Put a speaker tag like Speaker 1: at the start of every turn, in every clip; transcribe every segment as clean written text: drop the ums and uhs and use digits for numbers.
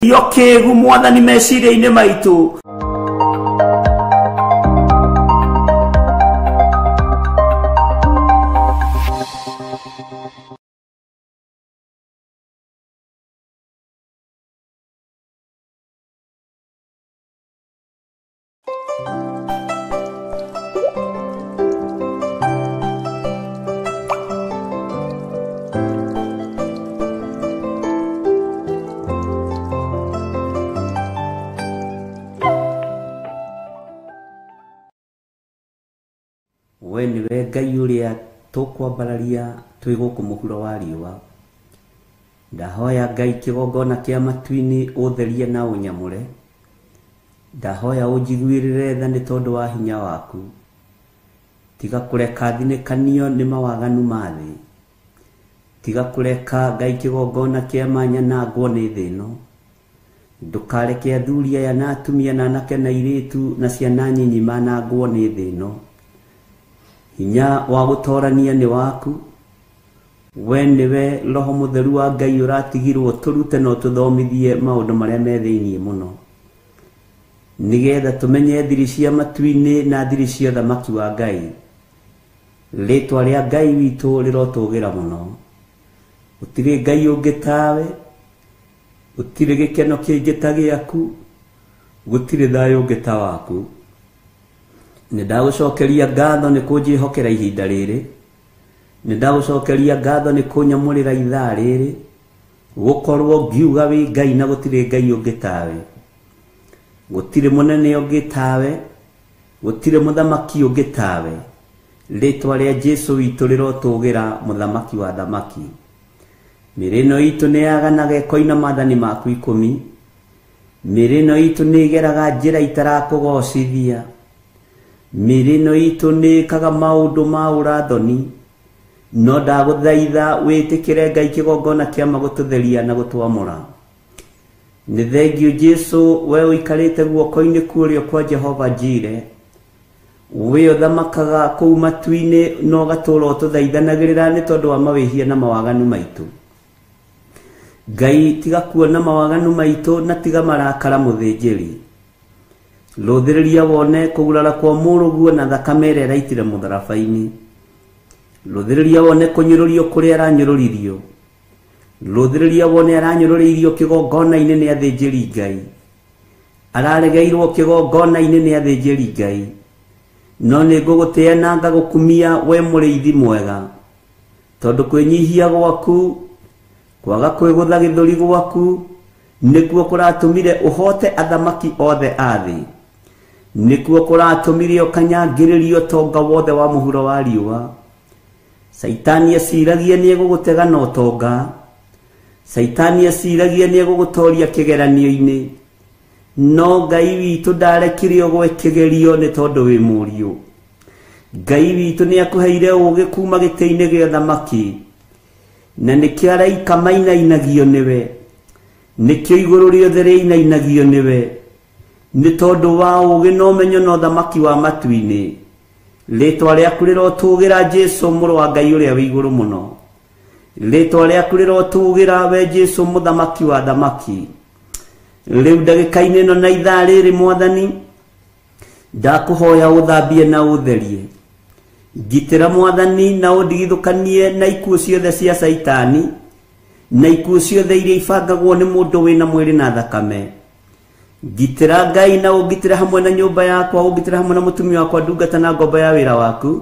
Speaker 1: Ũkĩgu mwathani meciria-inĩ maitũ. We nĩwe Ngai ũrĩa tũkwambararia twĩ gũkũ mũhuro wa riũa. Ndahoya Ngai kĩgongona kĩa matu-inĩ ũtherie na ũnyamũre. Ndahoya ũnjiguĩrĩre tha nĩ tondũ wa hinya waku. Tiga kũreka thinĩkanio nĩ mawaganu ma thĩ. Tiga kũreka Ngai kĩgongona kĩa manyanangwo nĩ thĩ ĩno. Ndũkareke athuri aya na atumia na anake na airĩtu na ciana nyinyi manangwo nĩ thĩ ĩno. Hinya wa gũtorania nĩ waku. We nĩwe Roho Mũtheru wa Ngai ũratigirwo tũrute na ũtũthomithie maũndũ marĩa me thĩiniĩ mũno, nĩgetha tũmenye thiri cia matu-inĩ na thiri cia ũthamaki wa Ngai. Rĩtwa rĩa Ngai witũ rĩrotũgĩra mũno. Gũtirĩ Ngai ũngĩ tawe, gũtirĩ gĩkeno kĩngĩ ta gĩaku, gũtirĩ thayũ ũngĩ ta waku. Nĩ ndagũcokeria ngatho nĩ kũnjĩhokera ihinda rĩrĩ. Nĩ ndagũcokeria ngatho nĩ kũnyamũrĩra ithaa rĩrĩ, gũkorwo ngiuga wĩ Ngai na gũtirĩ Ngai ũngĩ tawe. Gũtirĩ mũnene ũngĩ tawe, gũtirĩ mũthamaki ũngĩ tawe. Rĩtwa rĩa Jesũ witũ rĩrotũgĩra, mũthamaki wa thamaki. Mĩĩrĩ ĩno itũ nĩ yaganaga ĩkoina maathani maku 10. Mĩĩrĩ ĩno itũ nĩ ĩgeraga njĩra itarakũgocithia. Mĩĩrĩ ĩno itũ nĩ ĩkaga maũndũ ma ũrathoni. No ndagũthaitha wĩtĩkĩre Ngai kĩgongona kĩa magũtũtheria na gũtwamũra. Nĩ thengio Jesũ, we ũikarĩte guoko-inĩ kũrĩo kwa Jehova Jire. We ũthamakaga kũu matu-inĩ na ũgatũũra ũtũthaithanagĩrĩra nĩ tondũ wa mawĩhia na mawaganu maitũ. Ngai tiga kuona mawaganu maitũ na tiga marakara mũthĩnjĩri. Rũthĩrĩria wone kũgurara kwa mũrũguo na thakame ĩrĩa ĩraitire mũtharaba-inĩ. Rũthĩrĩria wone kũnyũrũrio kũrĩa aranyũrũririo. Rũthĩrĩria wone aranyũrũrĩirio kĩgongona-inĩ nĩ athĩnjĩri Ngai. Araregeirwo kĩgongona-inĩ nĩ athĩnjĩri Ngai. No nĩ ngũgũtĩĩa na ngagũkumia we mũrĩithi mwega, tondũ kwĩnyihia gwaku, kwaga kwĩgũtha gĩthũri gwaku, nĩkuo kũratũmire ũhote athamaki othe a thĩ. Nĩkuo kũratũmire ũkanyangĩrĩrio ũtonga wothe wa mũhuro wa riũa. Caitani eciragia nĩ egũgũtega na ũtonga. Caitani eciragia nĩ egũgũtoria kĩgeranio-inĩ. No Ngai witũ ndarekire ũgwe kĩgerio nĩ tondũ wĩ mũriũ. Ngai witũ nĩ akũheire ũũgĩ kuma gĩtĩ-inĩ gĩa ũthamaki, na nĩkĩo araika mainainagio nĩwe, nĩkĩo igũrũ rĩothe rĩinainagio nĩwe, nĩ tondũ wa ũũgĩ na ũmenyo na ũthamaki wa matu-inĩ. Rĩtwa rĩaku rĩrotũgĩra Jesũ mũrũ wa Ngai ũrĩa wĩ igũrũ mũno. Rĩtwa rĩaku rĩrotũgĩra we Jesũ mũthamaki wa thamaki. Rĩu ndagĩka-inĩ ĩno na ithaa rĩrĩ mwathani, ndakũhoya ũthambie na ũtherie. Ngitĩra mwathani na ũndigithũkanie na ikuũ ciothe cia Caitani, na ikuũ ciothe iria ibangagwo nĩ mũndũ wĩna mwĩrĩ na thakame. Ngitĩra Ngai na ũngitĩre hamwe na nyũmba yakwa, ũngitĩre hamwe na mũtumia wakwa, ndungata na ngombo ya wĩra waku,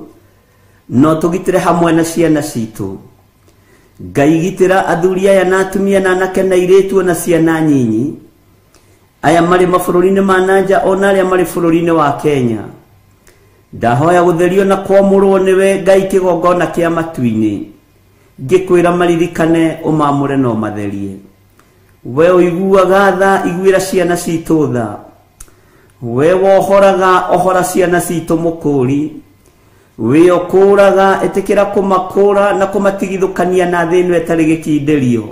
Speaker 1: no tũgitĩre hamwe na ciana citũ. Ngai gitĩra athuri aya na atumia na anake na airĩtu na ciana nyinyi, aya marĩ mabũrũri-inĩ ma nanja ona arĩa marĩ bũrũri-inĩ wa Kenya. Ndahoya gũtherio na kwamũrwo nĩwe Ngai kĩgongona kĩa matu-inĩ. Ngĩkwĩra maririkane ũmamũre na ũmatherie. We ũiguaga tha, iguĩra ciana citũ tha. We wohoraga, ohora ciana citũ mũkũri. We ũkũraga, ĩtĩkĩra kũmakũra na kũmatigithũkania na thĩ ĩno ĩtarĩ gĩkindĩrio.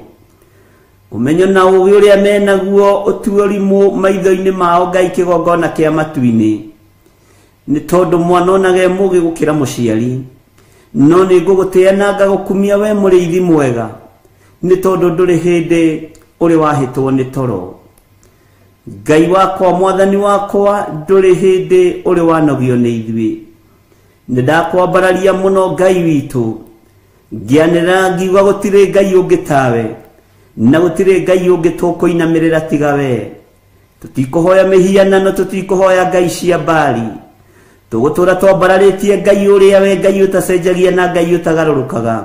Speaker 1: Ũmenyo na ũũgĩ ũrĩa menaguo ũtue ũrimũ maitho-inĩ mao Ngai kĩgongona kĩa matu-inĩ. Nĩ tondũ mwana onage mũũgĩ gũkĩra mũciari. No nĩ ngũgũtĩĩa na ngagũkumia we mũrĩithi mwega, nĩ tondũ ndũrĩ hĩndĩ ũrĩ wahĩtwo nĩ toro. Ngai wakwa mwathani wakwa ndũrĩ hĩndĩ ũrĩ wanogio nĩ ithuĩ. Nĩ ndakwambararia mũno Ngai witũ, ngĩanĩrĩra ngiuga gũtirĩ Ngai ũngĩ tawe, na gũtirĩ Ngai ũngĩ tũkũinamĩrĩra tiga we. Tũtikũhoya mĩhianano, tũtikũhoya ngai cia Baali, tũgũtũra twambararĩtie Ngai ũrĩa we Ngai ũtacenjagia na Ngai ũtagarũrũkaga.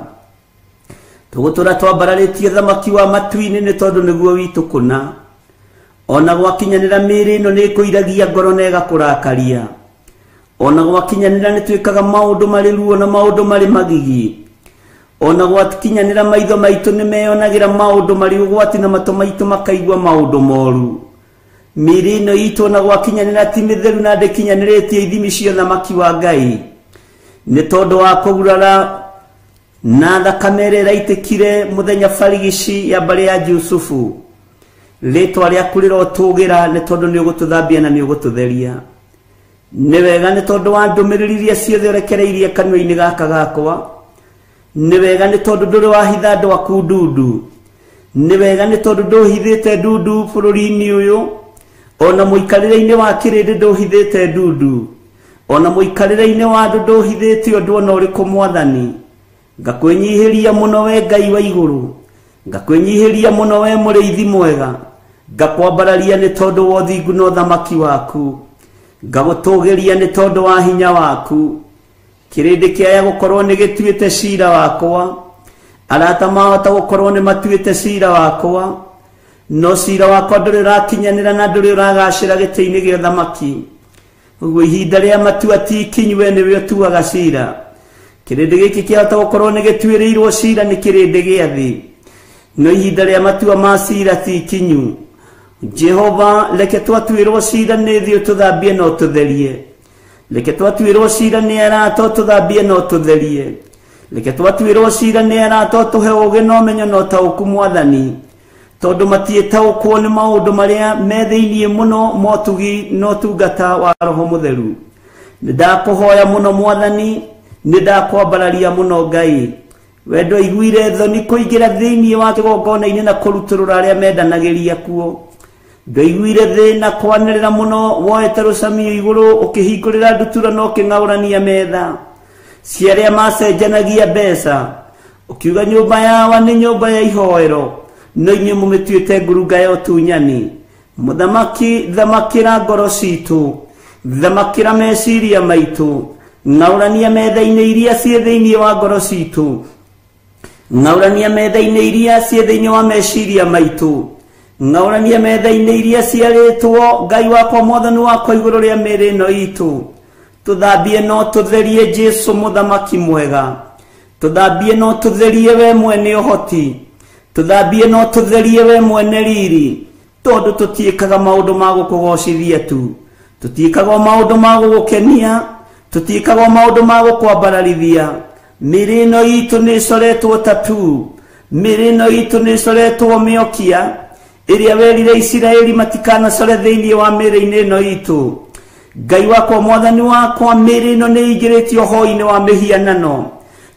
Speaker 1: Tũgũtũra twambararĩtie thamaki wa matu-inĩ nĩ tondũ nĩguo witũ kũna. Ona gwakinyanĩra mĩĩrĩ ĩno nĩ ĩkũiragia ngoro na ĩgakũrakaria. Ona gwakinyanĩra nĩ twĩkaga maũndũ marĩ ruo na maũndũ marĩ magigi. Ona gwakinyanĩra maitho maitũ nĩ meyonagĩra maũndũ marĩ ũgwati na matũ maitũ makaigua maũndũ moru. Mĩĩrĩ ĩno itũ ona gwakinyanĩra ti mĩtheru na ndĩkinyanĩrĩtie ithimi cia thamaki wa Ngai, nĩ tondũ wa kũgurara na thakame ĩrĩa ĩraitĩkire mũthenya barigici ya mbarĩ ya Jusufu. Rĩtwa rĩaku rĩrotũgĩra nĩ tondũ nĩ ũgũtũthambia na nĩ ũgũtũtheria. Nĩ wega nĩ tondũ wa ndũmĩrĩri iria ciothe ũrekereirie kanua-inĩ gaka gakwa. Nĩ wega nĩ tondũ ndũrĩ wahitha andũ aku ndundu. Nĩ wega nĩ tondũ ndũhithĩte ndundu bũrũri-inĩ ũyũ, ona mũikarĩre-inĩ wa kĩrĩndĩ ndũhithĩte ndundu, ona mũikarĩre-inĩ wa andũ ndũhithĩte ũndũ ona ũrĩkũ mwathani. Ngakwĩnyihĩria mũno we Ngai wa igũrũ, ngakwĩnyihĩria mũno we mũrĩithi mwega, ngakwambararia nĩ tondũ wa ũthingu na ũthamaki waku, ngagũtũgĩria nĩ tondũ wa hinya waku. Kĩrĩndĩ kĩaya gũkorwo nĩ gĩtuĩte cira wakwa, arata mahota gũkorwo nĩ matuĩte cira wakwa, no cira wakwa ndũrĩ ũrakinyanĩra na ndũrĩ ũragacĩra gĩtĩ-inĩ gĩa ũthamaki. Ũguo ihinda rĩa matua ti ikinyu, we nĩwe ũtuaga cira. Kĩrĩndĩ gĩkĩ kĩahota gũkorwo nĩ gĩtuĩrĩirwo cira nĩ kĩrĩndĩ gĩa thĩ, no ihinda rĩa matua ma cira ti ikinyu. Jehova, reke twatuĩrwo cira nĩ thĩ ũtũthambie na ũtũtherie. Reke twatuĩrwo cira nĩ arata ũtũthambie na ũtũtherie. Reke twatuĩrwo cira nĩ arata ũtũhe ũũgĩ na ũmenyo na ũtaũku mwathani, tondũ matiĩtaũkwo nĩ maũndũ marĩa me thĩinĩ mũno motugi na ũtungata wa Roho Mũtheru. Nĩ ndakũhoya mũno mwathani, nĩ ndakwambararia mũno Ngai. We ndwaiguire thoni kũingĩra thĩinĩ wa kĩgongona-inĩ na kũrutũrũra arĩa mendanagĩria kuo. Ndwaiguire thĩna kwanĩrĩra mũno woete rũcamio igũrũ ũkĩhingũrĩra ndutura na ũkĩng'aũrania metha cia arĩa macenjanagia mbeca, ũkiuga nyũmba yawa nĩ nyũmba ya ihoero, no inyuĩ mũmĩtuĩte ngurunga ya ũtunyani. Mũthamaki, thamakĩra ngoro citũ, thamakĩra meciria maitũ, ng'aũrania metha-inĩ iria ciĩ thĩinĩ wa ngoro citũ, ng'aũrania metha-inĩ iria ciĩ thĩinĩ wa meciria maitũ, ng'aũrania metha-inĩ iria ciarĩtwo Ngai wakwa mwathani wakwa igũrũ rĩa mĩĩrĩ ĩno itũ. Tũthambie no tũtherie Jesũ mũthamaki mwega, tũthambie no tũtherie we mwene ũhoti, tũthambie no tũtherie we mwene riri, tondũ tũtiĩkaga maũndũ ma gũkũgocithia tu, tũtiĩkaga maũndũ ma gũgũkenia, tũtiĩkaga maũndũ ma gũkwambararithia. Mĩĩrĩ ĩno itũ nĩ ĩcoretwo tatu, mĩĩrĩ ĩno itũ nĩ ĩcoretwo mĩokia ĩrĩa werire Isiraeli matikanacore thĩinĩ wa mĩĩrĩ-inĩ ĩno itũ. Ngai wakwa mwathani wakwa, mĩĩrĩ ĩno nĩ ĩingĩrĩtio hoi-inĩ wa mĩhianano,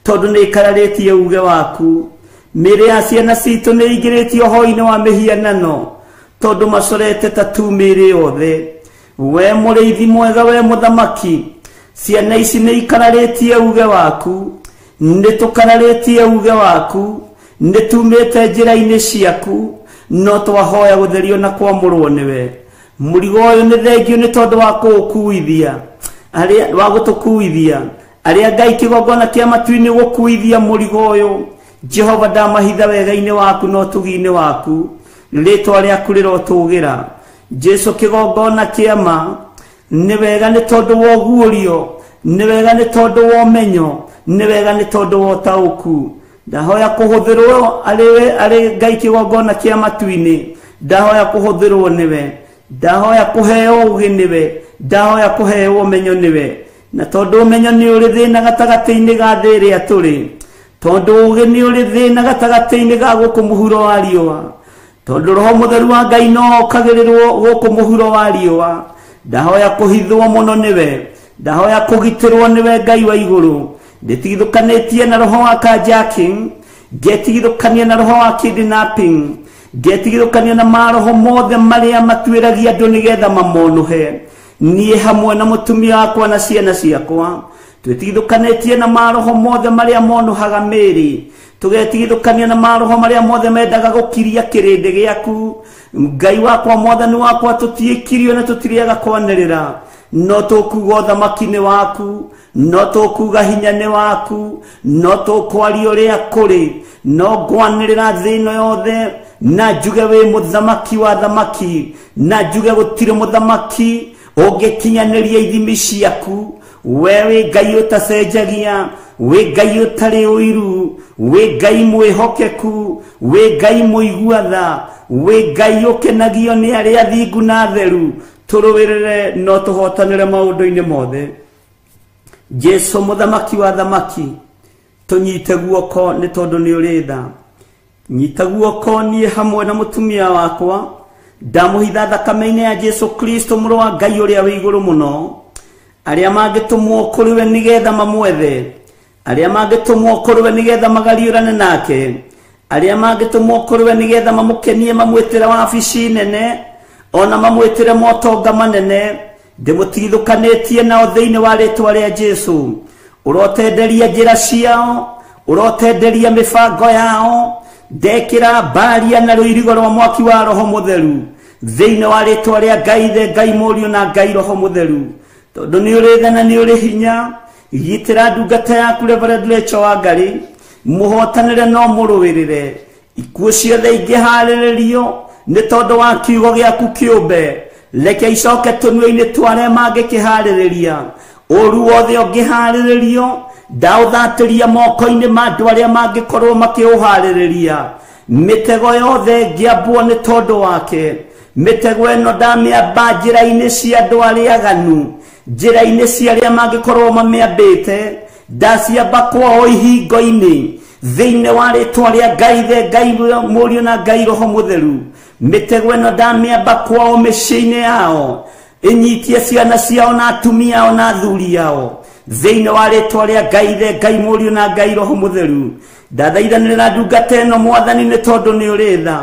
Speaker 1: tondũ nĩ ĩkararĩtie uge waku. Mĩĩrĩ ya ciana citũ nĩ ĩingĩrĩtio hoi-inĩ wa mĩhianano, tondũ macorete tatu mĩĩrĩ yothe. We mũrĩithi mwega, we mũthamaki, ciana ici nĩ ikararĩtie uge waku, nĩ tũkararĩtie uge waku, nĩ tumĩte njĩra-inĩ ciaku, no twahoya gũtherio na kwamũrwo nĩwe. Mũrigo ũyũ nĩ thengio nĩ tondũ wa kũũkuithia, arĩa wa gũtũkuithia, arĩa Ngai kĩgongona kĩa matu-inĩ gũkuithia mũrigo ũyũ. Jehova, ndamahitha wega-inĩ waku na ũtugi-inĩ waku, rĩtwa rĩaku rĩrotũgĩra. Jesũ kĩgongona kĩa ma, nĩ wega nĩ tondũ wa ũguũrio, nĩ wega nĩ tondũ wa ũmenyo, nĩ wega nĩ tondũ wa ũtaũku. Ndahoya kũhũthĩrwo arĩ Ngai kĩgongona kĩa matu-inĩ, ndahoya kũhũthĩrwo nĩwe, ndahoya kũheo ũũgĩ nĩwe, ndahoya kũheo ũmenyo nĩwe. Na tondũ ũmenyo nĩ ũrĩ thĩna gatagatĩ-inĩ ga thĩ ĩrĩa tũrĩ, tondũ ũũgĩ nĩ ũrĩ thĩna gatagatĩ-inĩ ga gũkũ mũhuro wa riũa, tondũ Roho Mũtheru wa Ngai no okagĩrĩrwo gũkũ mũhuro wa riũa, ndahoya kũhithwo mũno nĩwe, ndahoya kũgitĩrwo nĩwe Ngai wa igũrũ. Ndĩtigithũkanĩtie na roho wa carjacking, ngetigithũkania na roho wa kidnapping, Ngetigithũkania na maroho mothe marĩa matuĩragia andũ nĩgetha mamonũhe. Niĩ hamwe na mũtumia wakwa na ciana ciakwa twĩtigithũkanĩtie na maroho mothe marĩa monũhaga mĩĩrĩ. Tũgetigithũkania na maroho marĩa mothe mendaga gũkiria kĩrĩndĩ gĩaku. Ngai wakwa, mwathani wakwa, tũtiĩkirio na tũtirĩaga kwanĩrĩra, no tũkuga ũthamaki nĩ waku, no tũkuga hinya nĩ waku, no tũkwaria ũrĩa kũrĩ, no ngwanĩrĩra thĩ ĩno yothe na njuge wĩ mũthamaki wa thamaki, na njuge gũtirĩ mũthamaki ũngĩkinyanĩria ithimi ciaku. We wĩ Ngai ũtacenjagia, wĩ Ngai ũtarĩ ũiru, wĩ Ngai mwĩhokeku, wĩ Ngai mũigua tha, wĩ Ngai ũkenagio nĩ arĩa athingu na atheru. Tũrũĩrĩre no tũhotanĩre maũndũ-inĩ mothe. Jesu mũthamaki wa thamaki, tũnyite guoko nĩ tondũ nĩ ũrĩ tha. Nyita guoko niĩ hamwe na mũtumia wakwa, ndamũhitha thakame-inĩ ya Jesu Kristo mũrũ wa Ngai ũrĩa wĩ igũrũ mũno. Arĩa mangĩtũmwo kũrĩ we nĩgetha mamwethe, arĩa mangĩtũmwo kũrĩ we nĩgetha magariũrane nake, arĩa mangĩtũmwo kũrĩ we nĩgetha mamũkenie mamwĩtĩre wabici nene, ona mamwĩtĩre motonga manene, ndĩmũtigithũkanĩtie nao thĩinĩ wa rĩtwa rĩa Jesu. Ũrotenderia njĩra ciao, ũrotenderia mĩbango yao, ndekĩra mbaria na rũirigo rwa mwaki wa Roho Mũtheru thĩinĩ wa rĩtwa rĩa Ngai Ithe, Ngai Mũriũ na Ngai Roho Mũtheru. Tondũ nĩ ũrĩ tha na nĩ ũrĩ hinya, gitĩra ndungata yaku Reverend Rachel Wangari, mũhotanĩre no mũrũĩrĩre. Ikuũ ciothe ingĩharĩrĩrio nĩ tondũ wa kiugo gĩaku kĩũmbe, reke icoke tũnua-inĩ twa arĩa mangĩkĩharĩrĩria. Ũru wothe ũngĩharĩrĩrio ndaũthatĩria moko-inĩ ma andũ arĩa mangĩkorwo makĩũharĩrĩria. Mĩtego yothe ĩngĩambwo nĩ tondũ wake, mĩtego ĩno ndamĩamba njĩra-inĩ cia andũ arĩa aganu, njĩra-inĩ cia arĩa mangĩkorwo mamĩambĩte, ndaciamba kwao ihingo-inĩ thĩinĩ wa rĩtwa rĩa Ngai Ithe, Ngai Mũriũ na Ngai Roho Mũtheru. Mĩtego ĩno ndamĩamba kwao mĩciĩ-inĩ yao, ĩnyitie ciana ciao na atumia ao na athuri ao thĩinĩ wa rĩtwa rĩa Ngai Ithe, Ngai Mũriũ na Ngai Roho Mũtheru. Ndathaithanĩrĩra ndungata ĩno mwathani nĩ tondũ nĩ ũrĩ tha.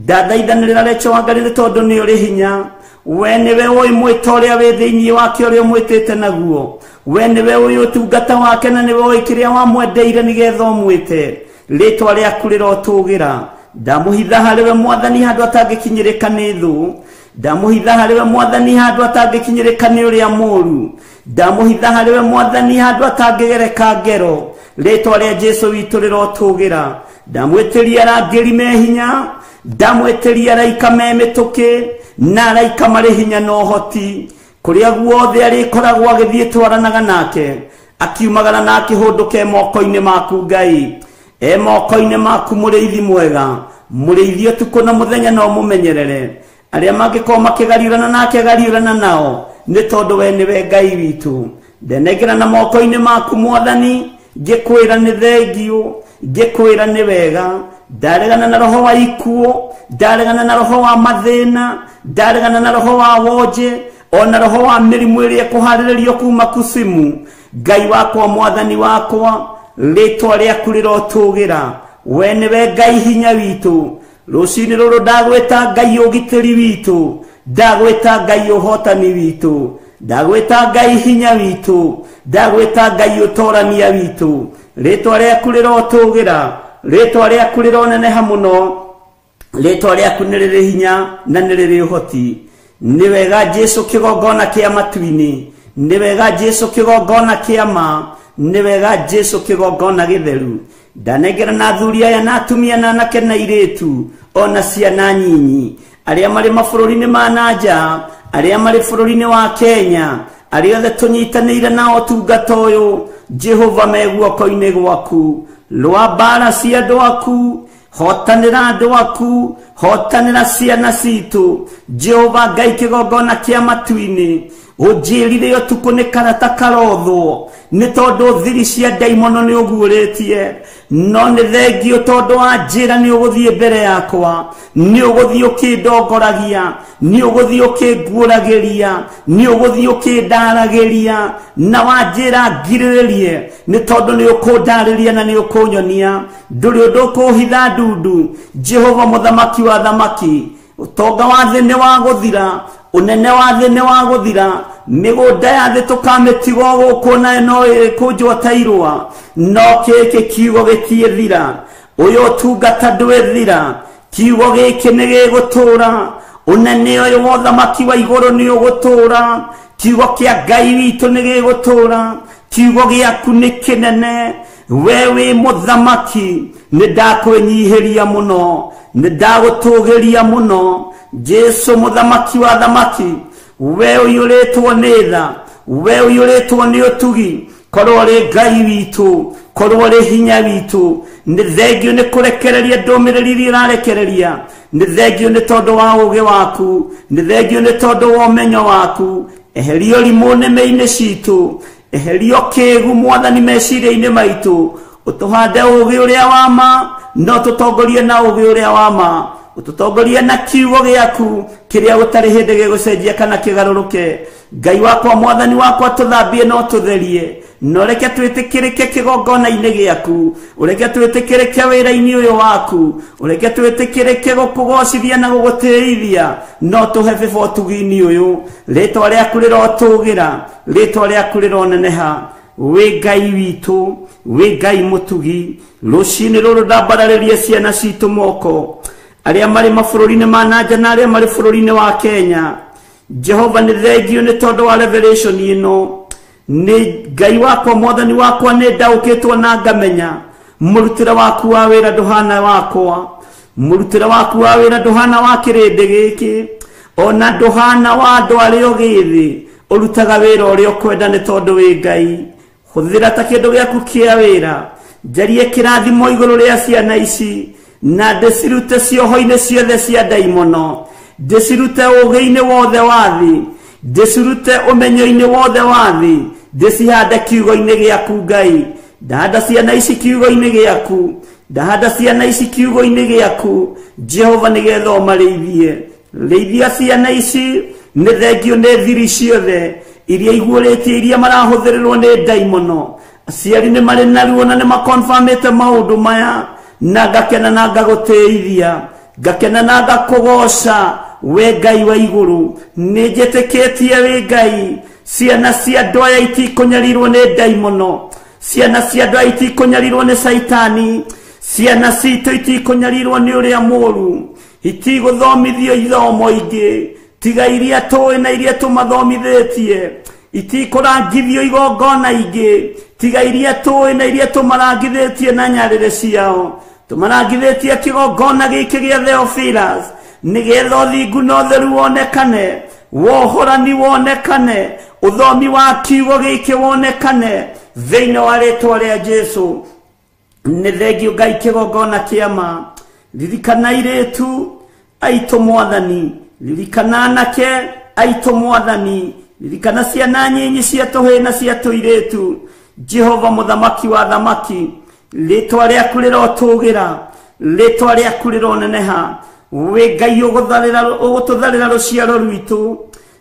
Speaker 1: Ndathaithanĩrĩra Rachel Wangari nĩ tondũ nĩ ũrĩ hinya. We nĩwe ũĩ mwĩto ũrĩa wĩ thĩinĩ wake ũrĩa ũmwĩtĩte naguo. We nĩwe ũĩ ũtungata wake na nĩwe ũĩ kĩrĩa wamwendeire nĩgetha ũmwĩte. Rĩtwa rĩaku rĩrotũgĩra. Ndamũhitha harĩ we mwathani handũ atangĩkinyĩrĩka nĩ thũ. Ndamũhitha harĩ we mwathani handũ atangĩkinyĩrĩka nĩ ũrĩa mũũru. Ndamũhitha harĩ we mwathani handũ atangĩgereka ngero. Rĩtwa rĩa Jesu witũ rĩrotũgĩra. Ndamwĩtĩria arangĩri me hinya, ndamwĩtĩria araika me mĩtũkĩ, na araika marĩ hinya na ũhoti. Kũrĩa guothe arĩkoragwo agĩthiĩ twaranaga nake, akiumagara na akĩhũndũka moko-inĩ maku Ngai. E moko-inĩ maku mũrĩithi mwega, mũrĩithi ũtukũ na mũthenya no mũmenyerere. Arĩa mangĩkorwo makĩgariũrana nake gariũrana nao, nĩ tondũ we nĩwe Ngai witũ. Ndenengera na moko-inĩ maku mwathani, ngĩkwĩra nĩ thengiũ, ngĩkwĩra nĩ wega. Ndaregana na roho wa ikuũ, ndaregana na roho wa mathĩna, ndaregana na roho wa wonje, ona roho wa mĩrimũ ĩrĩa ĩkũharĩrĩrio kuma kusimu. Ngai wakwa, mwathani wakwa, rĩtwa rĩaku rĩrotũgĩra. We nĩwe Ngai hinya witũ. Rũcinĩ rũrũ ndagwĩta Ngai ũgitĩri witũ, ndagwĩta Ngai ũhotani witũ, ndagwĩta Ngai hinya witũ, ndagwĩta Ngai ũtorania witũ. Rĩtwa rĩaku rĩrotũgĩra, rĩtwa rĩaku rĩroneneha mũno, rĩtwa rĩaku nĩ rĩrĩ hinya na nĩ rĩrĩ ũhoti. Nĩ wega Jesu kĩgongona kĩa matu-inĩ, nĩ wega Jesu kĩgongona kĩa ma, nĩ wega Jesu kĩgongona gĩtheru. Ndanengera na athuri aya na atumia na anake na airĩtu ona ciana nyinyi, arĩa marĩ mabũrũri-inĩ ma na nja, arĩa marĩ bũrũri-inĩ wa Kenya, arĩa othe tũnyitanĩire nao ũtungata ũyũ, Jehova me guoko-inĩ gwaku. Rũa mbara cia andũ aku, hotanĩra andũ aku, hotanĩra ciana citũ. Jehova Ngai kĩgongona kĩa matu-inĩ, Ũnjĩrire ũtukũ nĩ karata karothwo nĩ tondũ thiri cia ndaimono nĩ ũguũrĩtie no nĩ thengio tondũ wanjĩra nĩ ũgũthiĩ mbere yakwa nĩ ũgũthiĩ ũkĩndongoragia nĩ ũgũthiĩ ũkĩnguũragĩria nĩ ũgũthiĩ ũkĩndaragĩria na wanjĩra ngirĩrĩrie nĩ tondũ nĩ ũkũndarĩria na nĩ ũkũnyonia ndũrĩ ũndũ ũkũhitha ndundu. Jehova mũthamaki wa thamaki, ũtonga wa thĩ nĩ wa gũthira, ũnene wa thĩ nĩ wa gũthira, mĩgũnda ya thĩ tũkamĩtigwo gũkũ nayo no ĩkũnjwo ta irũa, no gĩkĩ kiugo gĩtiĩthira, ũyũ ũtungata ndwĩthira, kiugo gĩkĩ nĩ gĩgũtũũra, ũnene ũyũ wa ũthamaki wa igũrũ nĩ ũgũtũũra, kiugo kĩa Ngai witũ nĩ gĩgũtũũra, kiugo gĩaku nĩ kĩnene, we wĩ mũthamaki, nĩ ndakwĩnyihĩria mũno, nĩ ndagũtũgĩria mũno. Jesu mũthamaki wa thamaki, we ũiyũrĩtwo nĩ tha, we ũiyũrĩtwo nĩ ũtugi, korwo ũrĩ Ngai witũ, korwo ũrĩ hinya witũ. Nĩ thengio nĩ kũrekereria ndũmĩrĩri iria ũrarekereria, nĩ thengio nĩ tondũ wa ũũgĩ waku, nĩ thengio nĩ tondũ wa ũmenyo waku. Eheria ũrimũ nĩmĩ-inĩ citũ, eheria ũkĩgu mwathani meciria-inĩ maitũ, ũtũhande ũũgĩ ũrĩa wa ma, no tũtongorie na ũũgĩ ũrĩa wa ma, ũtũtongorie na kiugo gĩaku kĩrĩa gũtarĩ hĩndĩ gĩgũcenjia kana kĩgarũrũke. Ngai wakwa mwathani wakwa, tũthambie no tũtherie, na ũreke twĩtĩkĩrĩke kĩgongona-inĩ gĩaku, ũreke twĩtĩkĩrĩke wĩra-inĩ ũyũ waku, ũreke twĩtĩkĩrĩke gũkũgocithia na gũgũtĩithia, no tũhe bĩba ũtugi-inĩ ũyũ. Rĩtwa rĩaku rĩrotũgĩra, rĩtwa rĩaku rĩroneneha. Wĩ Ngai witũ, wĩ Ngai mũtugi. Rũcinĩ rũrũ ndambararĩrie ciana citũ moko, arĩa marĩ mabũrũri-inĩ ma nanja na arĩa marĩ bũrũri-inĩ wa Kenya. Jehova nĩ thengio nĩ tondũ wa revelation ĩno. Nĩ Ngai wakwa mwathani wakwa, nĩ ndaũkĩtwo na ngamenya mũrutĩre waku wa wĩra ndũhana wakwa, mũrutĩre waku wa wĩra ndũhana wa kĩrĩndĩ gĩkĩ, ona ndũhana wa andũ arĩa ũgĩthĩ. Ũrutaga wĩra ũrĩa ũkwenda nĩ tondũ wĩ Ngai. Hũthĩra ta kĩndũ gĩaku kĩa wĩra, njarie kĩrathimo igũrũ rĩa ciana ici, na ndĩcirute cioho-inĩ ciothe cia ndaimono, ndĩcirute ũũgĩ-inĩ wothe wa thĩ, ndĩcirute ũmenyo-inĩ wothe wa thĩ, ndĩcihande kiugo-inĩ gĩaku Ngai. Ndahanda ciana ici kiugo-inĩ gĩaku, ndahanda ciana ici kiugo-inĩ gĩaku Jehova, nĩgetha ũmarĩithie. Rĩithia ciana ici, nĩ thengio nĩ thiri ciothe iria iguũrĩtie, iria marahũthĩrĩrwo nĩ ndaimono. Aciari nĩ marĩ na ruo na nĩ makonfamĩte maũndũ maya, na ngakena na ngagũtĩithia, ngakena na ngakũgoca we Ngai wa igũrũ. Nĩ njĩtĩkĩtie wĩ Ngai. Ciana cia andũ aya itikũnyarirwo nĩ ndaimono, ciana cia andũ aya itikũnyarirwo nĩ caitani, ciana citũ itikũnyarirwo nĩ ũrĩa mũũru, itigũthomithio ithomo ingĩ tiga iria tũĩ na iria tũmathomithĩtie, itikũrangithio igongona ingĩ tiga iria tũĩ na iria tũmarangithĩtie na nyarĩrĩ ciao. Tũmarangithĩtie kĩgongona gĩkĩ gĩa Theophilus nĩgetha ũthingu na ũtheru wonekane, wohorani wonekane, ũthomi wa kiugo gĩkĩ wonekane thĩinĩ wa rĩtwa rĩa Jesu. Nĩ thengio Ngai kĩgongona kĩa ma. Ririkana airĩtu aitũ mwathani, ririkana anake aitũ mwathani, ririkana ciana nyinyi cia tũhĩĩ na cia tũirĩtu. Jehova mũthamaki wa thamaki, rĩtwa rĩaku rĩrotũgĩra, rĩtwa rĩaku rĩroneneha. Wĩ Ngai ũgũtũtharĩra rũciaro rwitũ,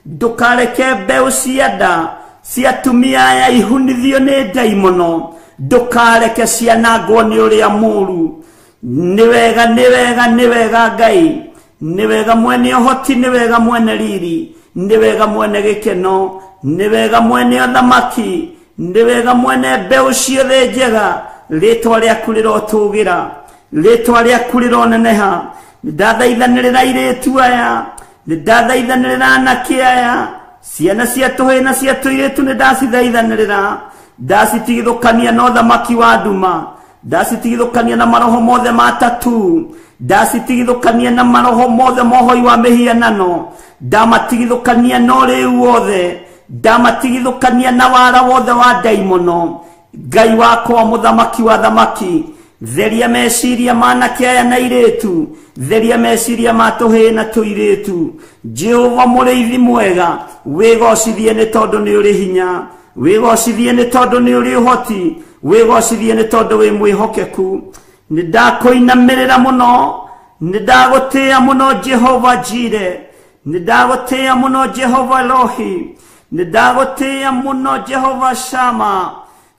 Speaker 1: ndũkareke mbeũ cia nda cia atumia aya ihunithio nĩ ndaimono, ndũkareke cianangwo nĩ ũrĩa mũũru. Nĩ wega, nĩ wega, nĩ wega Ngai, nĩ wega mwene ũhoti, nĩ wega mwene riri, nĩ wega mwene gĩkeno, nĩ wega mwene ũthamaki, nĩ wega mwene mbeũ ciothe njega. Rĩtwa rĩaku rĩrotũgĩra, rĩtwa rĩaku rĩroneneha. Nĩ ndathaithanĩrĩra airĩtu aya, nĩ ndathaithanĩrĩra anake aya, ciana cia tũhĩĩ na cia tũirĩtu nĩ ndacithaithanĩrĩra, ndacitigithũkania na ũthamaki wa nduma, ndacitigithũkania na maroho mothe ma tatu, ndacitigithũkania na maroho mothe mohoi wa mĩhianano, ndamatigithũkania na ũrĩu wothe, ndamatigithũkania na wara wothe wa ndaimono. Ngai wakwa mũthamaki wa thamaki, Theria meciria ma anake aya na airĩtu, theria meciria ma tũhĩĩ na tũirĩtu. Jehova mũrĩithi mwega, wĩgocithie nĩ tondũ nĩ ũrĩ hinya, wĩgocithie nĩ tondũ nĩ ũrĩ ũhoti, wĩgocithie nĩ tondũ wĩ mwĩhokeku. Nĩ ndakũinamĩrĩra mũno, nĩ ndagũtĩĩa mũno Jehova Jire, nĩ ndagũtĩĩa mũno Jehova Elohi, nĩ ndagũtĩĩa mũno Jehova Shama,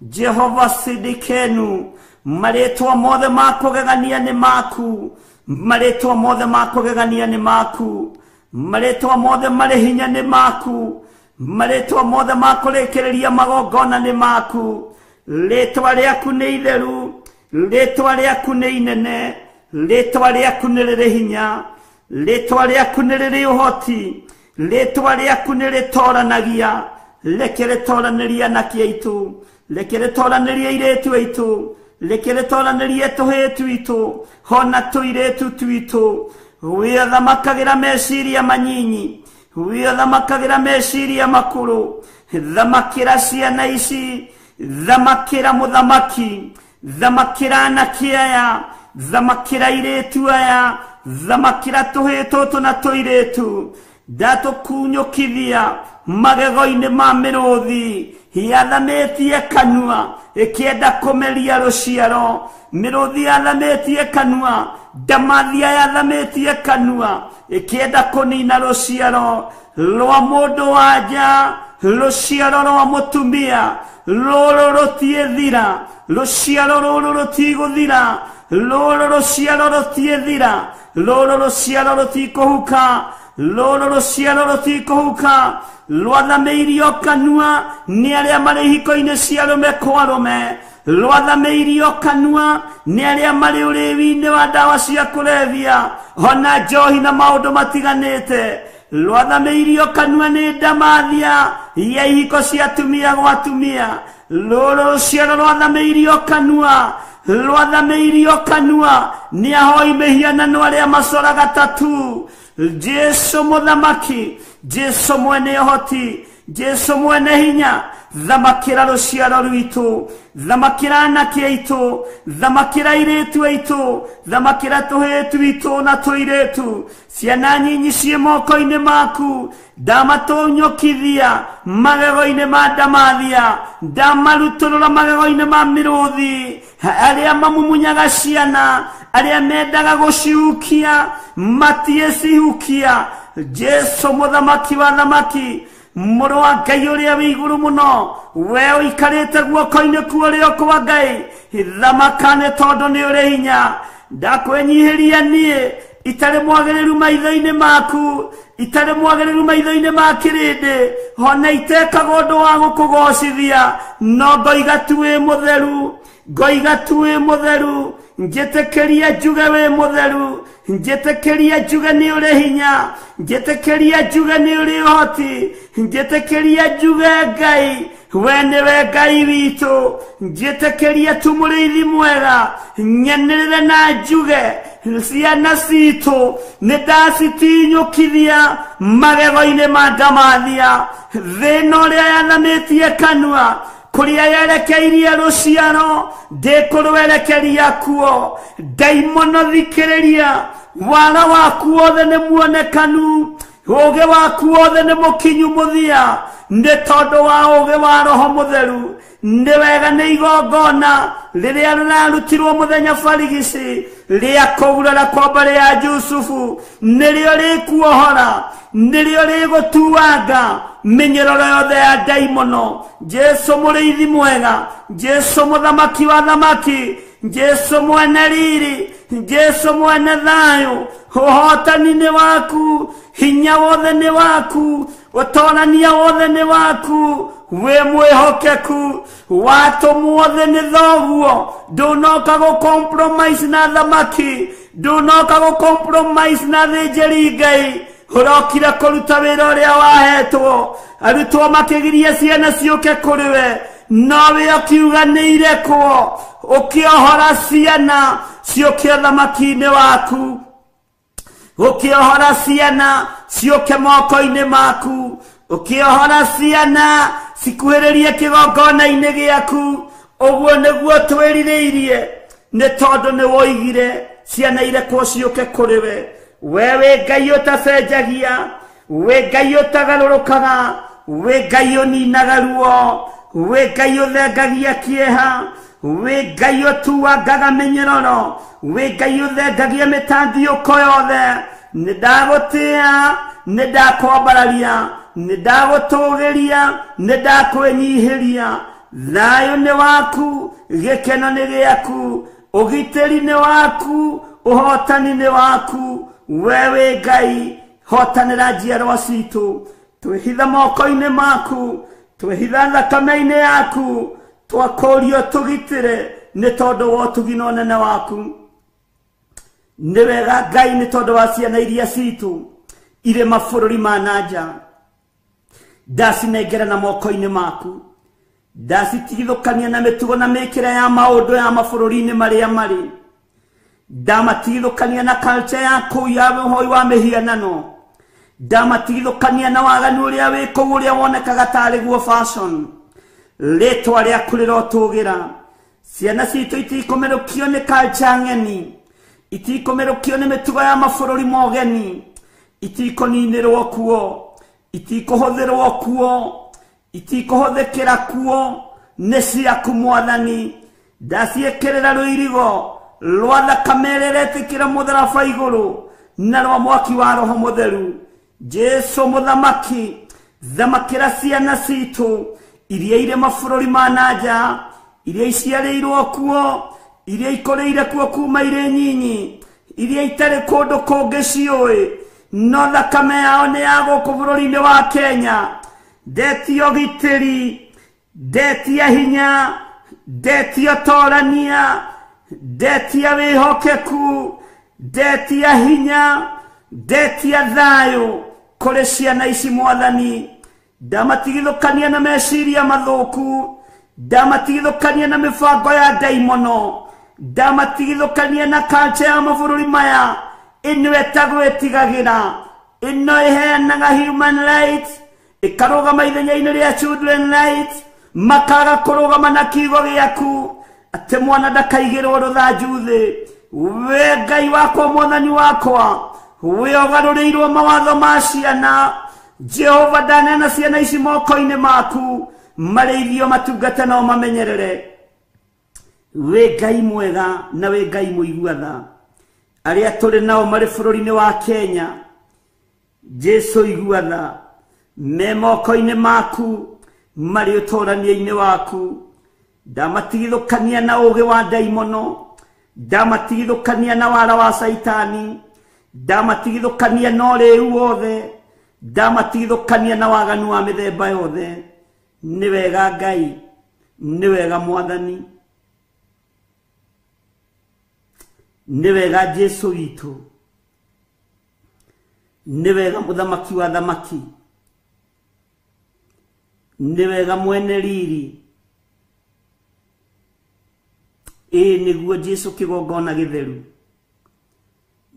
Speaker 1: Jehova Sidikenu. Marĩtwa mothe ma kũgegania nĩ maku, marĩtwa mothe ma kũgegania nĩ maku, marĩtwa mothe marĩ hinya nĩ maku, marĩtwa mothe ma kũrĩkĩrĩria magongona nĩ maku. Rĩtwa rĩaku nĩ itheru, rĩtwa rĩaku nĩ inene, rĩtwa rĩaku nĩ rĩrĩ hinya, rĩtwa rĩaku nĩ rĩrĩ ũhoti, rĩtwa rĩaku nĩ rĩtoranagia. Reke rĩtoranĩrie anake aitũ, reke rĩtoranĩrie airĩtu aitũ, reke rĩtoranĩrie tũhĩĩ twitũ, hona tũirĩtu twitũ. Wĩthamakagĩra meciria manyinyi, wĩthamakagĩra meciria makũrũ. Thamakĩra ciana ici, thamakĩra mũthamaki, thamakĩra anake aya, thamakĩra airĩtu aya, thamakĩra tũhĩĩ tũtũ na tũirĩtu. Ndatũkunyũkithia magego-inĩ ma mĩrũthi yathamĩtie kanua ĩkĩenda kũmeria rũciaro. Mĩrũthi yathamĩtie kanua, ndamathia yathamĩtie kanua ĩkĩenda kũnina rũciaro rwa mũndũ wa nja, rũciaro rwa mũtumia. Rũrũ rũtiĩthira, rũciaro rũrũ rũtigũthira, rũrũ rũciaro rũtiĩthira, rũrũ rũciaro rũtikũhuka, rũrũ rũciaro rũtikũhuka. Rwathamĩirio kanua nĩ arĩa marĩ ihiko-inĩ cia arũme kwa arũme, rwathamĩirio kanua nĩ arĩa marĩ ũrĩwi-inĩ wa ndawa cia kũrebia ona njohi na maũndũ matiganĩte. Rwathamĩirio kanua nĩ ndamathia ya ihiko cia atumia gwa atumia. Rũrũ rũciaro rwathamĩirio kanua, rwathamĩirio kanua nĩ ahoi mĩhianano arĩa macoraga tatu. Jesu mũthamaki, Jesu mwene ũhoti, Jesu mwene hinya, thamakĩra rũciaro rwitũ, thamakĩra anake aitũ, thamakĩra airĩtu aitũ, thamakĩra tũhĩĩ twitũ na tũirĩtu. Ciana nyinyi ciĩ moko-inĩ maku, ndamatũnyũkithia magego-inĩ ma ndamathia, ndamarutũrũra magego-inĩ ma mĩrũthi. Arĩa mamumunyaga ciana, arĩa mendaga gũcihukia matiĩcihukia. Jesu mũthamaki wa thamaki, mũrũ wa Ngai ũrĩa wĩ igũrũ mũno, we ũikarĩte guoko-inĩ kwa ũrĩo kwa Ngai, thamaka nĩ tondũ nĩ ũrĩ hinya. Ndakwĩnyihĩria niĩ itarĩ mwagĩrĩru maitho-inĩ maku, itarĩ mwagĩrĩru maitho-inĩ ma kĩrĩndĩ, ona itekaga ũndũ wa gũkũgocithia, no ngoiga tu wĩ mũtheru, ngoiga tu wĩ mũtheru. Njĩtĩkĩria njuge wĩ mũtheru, njĩtĩkĩria njuge nĩ ũrĩ hinya, njĩtĩkĩria njuge nĩ ũrĩ ũhoti, njĩtĩkĩria njuge Ngai we nĩwe Ngai witũ. Njĩtĩkĩria tu mũrĩithi mwega, nyanĩrĩre na njuge ciana citũ nĩ ndacitinyũkithia magego-inĩ ma ndamathia. Thĩna ũrĩa yathamĩtie kanua kũrĩa yerekeirie rũciaro ndĩkũrwerekeria kuo. Ndaimono thikĩrĩria, wara waku wothe nĩ muonekanu, ũũgĩ waku wothe nĩ mũkinyu mũthia, nĩ tondũ wa ũũgĩ wa Roho Mũtheru. Nĩ wega nĩ igongona rĩrĩa rĩrarutirwo mũthenya barigici rĩa kũgurara kwa mbarĩ ya Jusufu, nĩrĩo rĩkuohora, nĩrĩo rĩgũtuanga mĩnyororo yothe ya ndaimono. Jesu mũrĩithi mwega, Jesu mũthamaki wa thamaki, Jesu mwene riri, Jesu mwene thayũ, ũhotani nĩ waku, hinya wothe nĩ waku, ũtorania wothe nĩ waku, wĩ mwĩhokeku, watũmwo thĩ nĩ thoguo. Ndũnoka gũ compromise na thamaki, ndũnoka gũ compromise na thĩnjĩri Ngai, ũrokire kũruta wĩra ũrĩa wahetwo. Arutwo makĩgiria ciana ciũke kũrĩ we, nowe ũkiuga nĩ irekwo, ũkĩohora ciana ciũke ũthamaki-inĩ waku, ũkĩohora ciana ciũke moko-inĩ maku, ũkĩohora ciana cikuhĩrĩrie kĩgongona-inĩ gĩaku. Ũguo nĩguo twĩrirĩirie, Nĩ tondũ nĩ woigire ciana irekwo ciũke kũrĩ we. We wĩ Ngai ũtacenjagia, wĩ Ngai ũtagarũrũkaga, wĩ Ngai ũninaga ruo, wĩ Ngai ũthengagia kĩeha, wĩ Ngai ũtuangaga mĩnyororo, wĩ Ngai ũthengagia mĩtandiũko yothe. Nĩ ndagũtĩa, nĩ ndakwambararia, nĩ ndagũtũgĩria, nĩ ndakwĩnyihĩria. Thayũ nĩ waku, gĩkeno nĩ gĩaku, ũgitĩri nĩ waku, ũhotani nĩ waku. We wĩ Ngai, hotanĩra njiarwa citũ. Twĩhitha moko-inĩ maku, twĩhitha thakame-inĩ yaku, twakũrio tũgitĩre nĩ tondũ wa ũtugi na ũnene waku. Nĩ wega Ngai nĩ tondũ wa ciana iria citũ irĩ mabũrũri ma na nja, ndacinengera na moko-inĩ maku, ndacitigithũkania na mĩtugo na mĩkĩre ya maũndũ ya mabũrũri-inĩ marĩa marĩ, ndamatigithũkania na culture ya kũu ya ũhoi wa mĩhianano, ndamatigithũkania na waganu ũrĩa wĩ kũu ũrĩa wonekaga tarĩ guo fashion. Rĩtwa rĩaku rĩrotũgĩra. Ciana citũ itikũmerũkio nĩ culture ng'eni, itikũmerũkio nĩ mĩtugo ya mabũrũri mogeni, itikũninĩrwo kuo, itikũhũthĩrwo kuo, itikũhũthĩkĩra kuo. Nĩ ciaku Mwathani. Ndaciĩkĩrĩra rũirigo rwa thakame ĩrĩa ĩretĩkĩra mũtharaba igũrũ na rwa mwaki wa Roho Mũtheru. Jesu mũthamaki, thamakĩra ciana citũ iria irĩ mabũrũri ma na nja, iria iciarĩirwo kuo, iria ikũrĩire kuo kuma irĩ nyinyi, iria itarĩ kũndũ kũngĩ ciũĩ, no thakame yao nĩ ya gũkũ bũrũri-inĩ wa Kenya. Ndetia ũgitĩri, ndetia hinya, ndetia ũtorania, ndetia wĩhokeku, ndetia hinya, ndetia thayũ kũrĩ ciana ici Mwathani. Ndamatigithũkania na meciria mathũku, ndamatigithũkania na mĩbango ya ndaimono, ndamatigithũkania na culture ya mabũrũri maya ĩno ĩtagwo ĩtigagĩra, ĩno ĩheanaga human rights, ĩkarũgama ithenya-inĩ rĩa children rights, makaga kũrũgama na kiugo gĩaku atĩ mwana ndakaigĩrwo rũthanju thĩ. We Ngai wakwa, Mwathani wakwa, we ũgarũrĩirwo mawatho ma ciana. Jehova, ndaneana ciana ici moko-inĩ maku, marĩithio matungate no mamenyerere. Wĩ Ngai mwega na wĩ Ngai mũigua tha. Arĩa tũrĩ nao marĩ bũrũri-inĩ wa Kenya, Jesu igua tha, me moko-inĩ maku, marĩ ũtũrania-inĩ waku. Ndamatigithũkania na ũũgĩ wa ndaimono, ndamatigithũkania na wara wa Caitani, ndamatigithũkania na ũrĩu wothe, ndamatigithũkania na waganu wa mĩthemba yothe. Nĩ wega Ngai, nĩ wega Mwathani, nĩ wega Jesu witũ, nĩ wega mũthamaki wa thamaki, nĩ wega mwene riri. Ĩĩ nĩguo Jesu kĩgongona gĩtheru,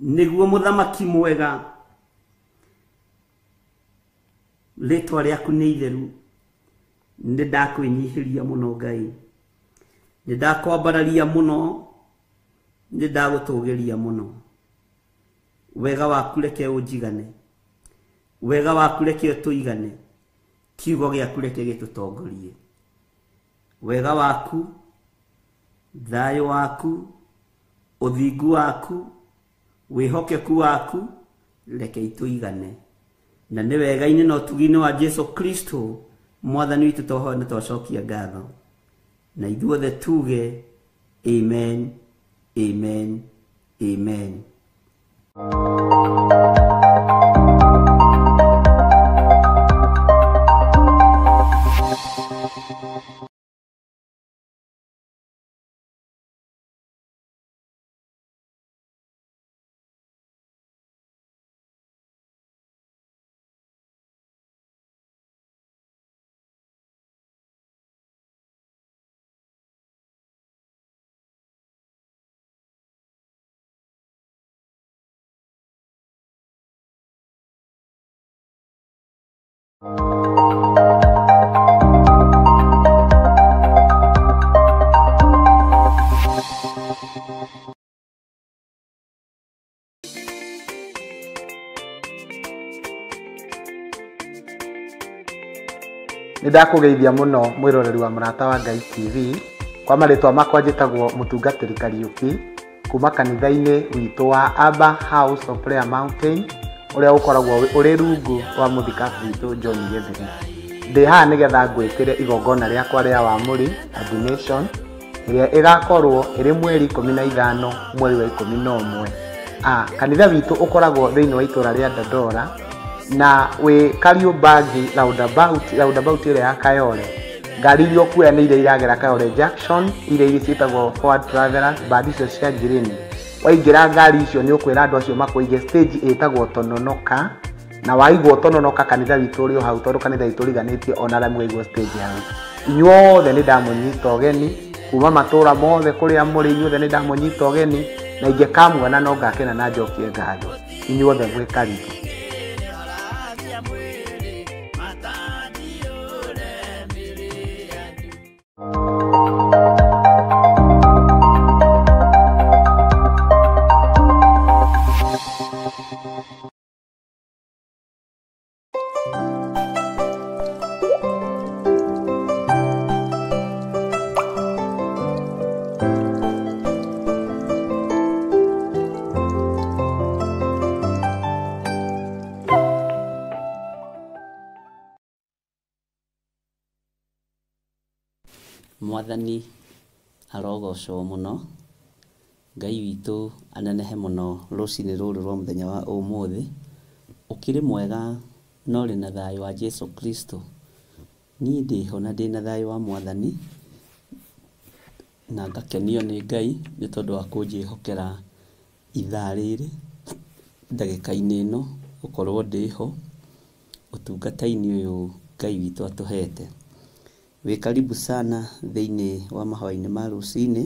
Speaker 1: nĩguo mũthamaki mwega. Rĩtwa rĩaku nĩ itheru. Nĩ ndakwĩnyihĩria mũno Ngai, nĩ ndakwambararia mũno, nĩ ndagũtũgĩria mũno. Wega waku reke ũnjigane, wega waku reke ũtũigane, kiugo gĩaku reke gĩtũtongorie. Wega waku, thayũ waku, ũthingu waku, wĩhokeku waku, reke itũigane. Na nĩ wega-inĩ na ũtugi-inĩ wa Jesu Kristo Mwathani witũ twahoya na twacokia ngatho, na ithuothe tuge amen, amen, amen.
Speaker 2: Nĩndakũgeithia mũno mwĩroreri wa Mũrata wa Ngai TV. Kwa marĩtwa makwa njĩtagwo Mũtungatĩri Kariũki kuma kanitha-inĩ witũ wa Abba House of Prayer Mountain ũrĩa ũkoragwo ũrĩ rungu rwa mũthikabu witũ John Gĩthiri. Ndĩ haha nĩgetha ngwĩtĩre igongona rĩakwa rĩa wamũri ordination ĩrĩa ĩgakorwo ĩrĩ mweri 15 mweri wa 11. Kanitha witũ ũkoragwo thĩinĩ wa itũra rĩa Dandora na wĩ Kariobangi roundabout ĩrĩa ya Kayole. Ngari iria ũkuoya nĩ iria iragera Kayole Junction, iria iria ciĩtagwo Forward Travelers, mbandi icio cia ngirini. Waingĩra ngari icio nĩ ũkwĩra andũ acio makũige stage ĩtagwo Tononoka, na waigwo Tononoka kanitha witũ ũrĩ o hau, tondũ kanitha witũ ũriganĩtie ona ramu waigwo stage hau. Inyuothe nĩ ndamũnyita ũgeni kuma matũra mothe kũrĩa mũrĩ, inyuothe nĩ ndamũnyita ũgeni na ingĩkamuona no ngakena na njokie ngatho. Inyuothe mwĩ karibu.
Speaker 1: Mwathani arogocwo mũno, Ngai witũ anenehe mũno rũcinĩ rũrũ rwa mũthenya wa ũmũthĩ. Ũkĩrĩ mwega na ũrĩ na thayũ wa Jesu Kristo. Niĩ ndĩho na ndĩna thayũ wa Mwathani na ngakenio nĩ Ngai nĩ tondũ wa kũnjĩhokera ithaa rĩrĩ ndagĩka-inĩ ĩno gũkorwo ndĩho ũtungata-inĩ ũyũ Ngai witũ atũhete. Wĩ karibu sana thĩinĩ wa mahoya-inĩ ma rũcinĩ,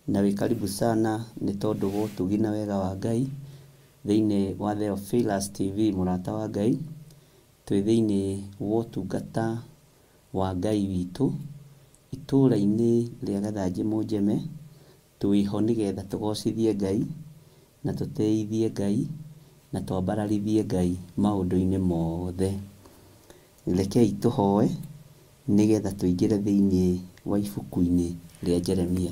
Speaker 1: na wĩ karibu sana nĩ tondũ wa ũtugi na wega wa Ngai thĩinĩ wa Theophilus TV mũrata wa Ngai. Twĩ thĩinĩ wa ũtungata wa Ngai witũ itũra-inĩ rĩa Gathanjĩ Mũnjeme. Twĩho nĩgetha tũgocithie Ngai na tũtĩithie Ngai na twambararithie Ngai maũndũ-inĩ mothe. Rekei tũhoe nĩgetha tũingĩre thĩinĩ wa ibuku-inĩ rĩa Jeremia.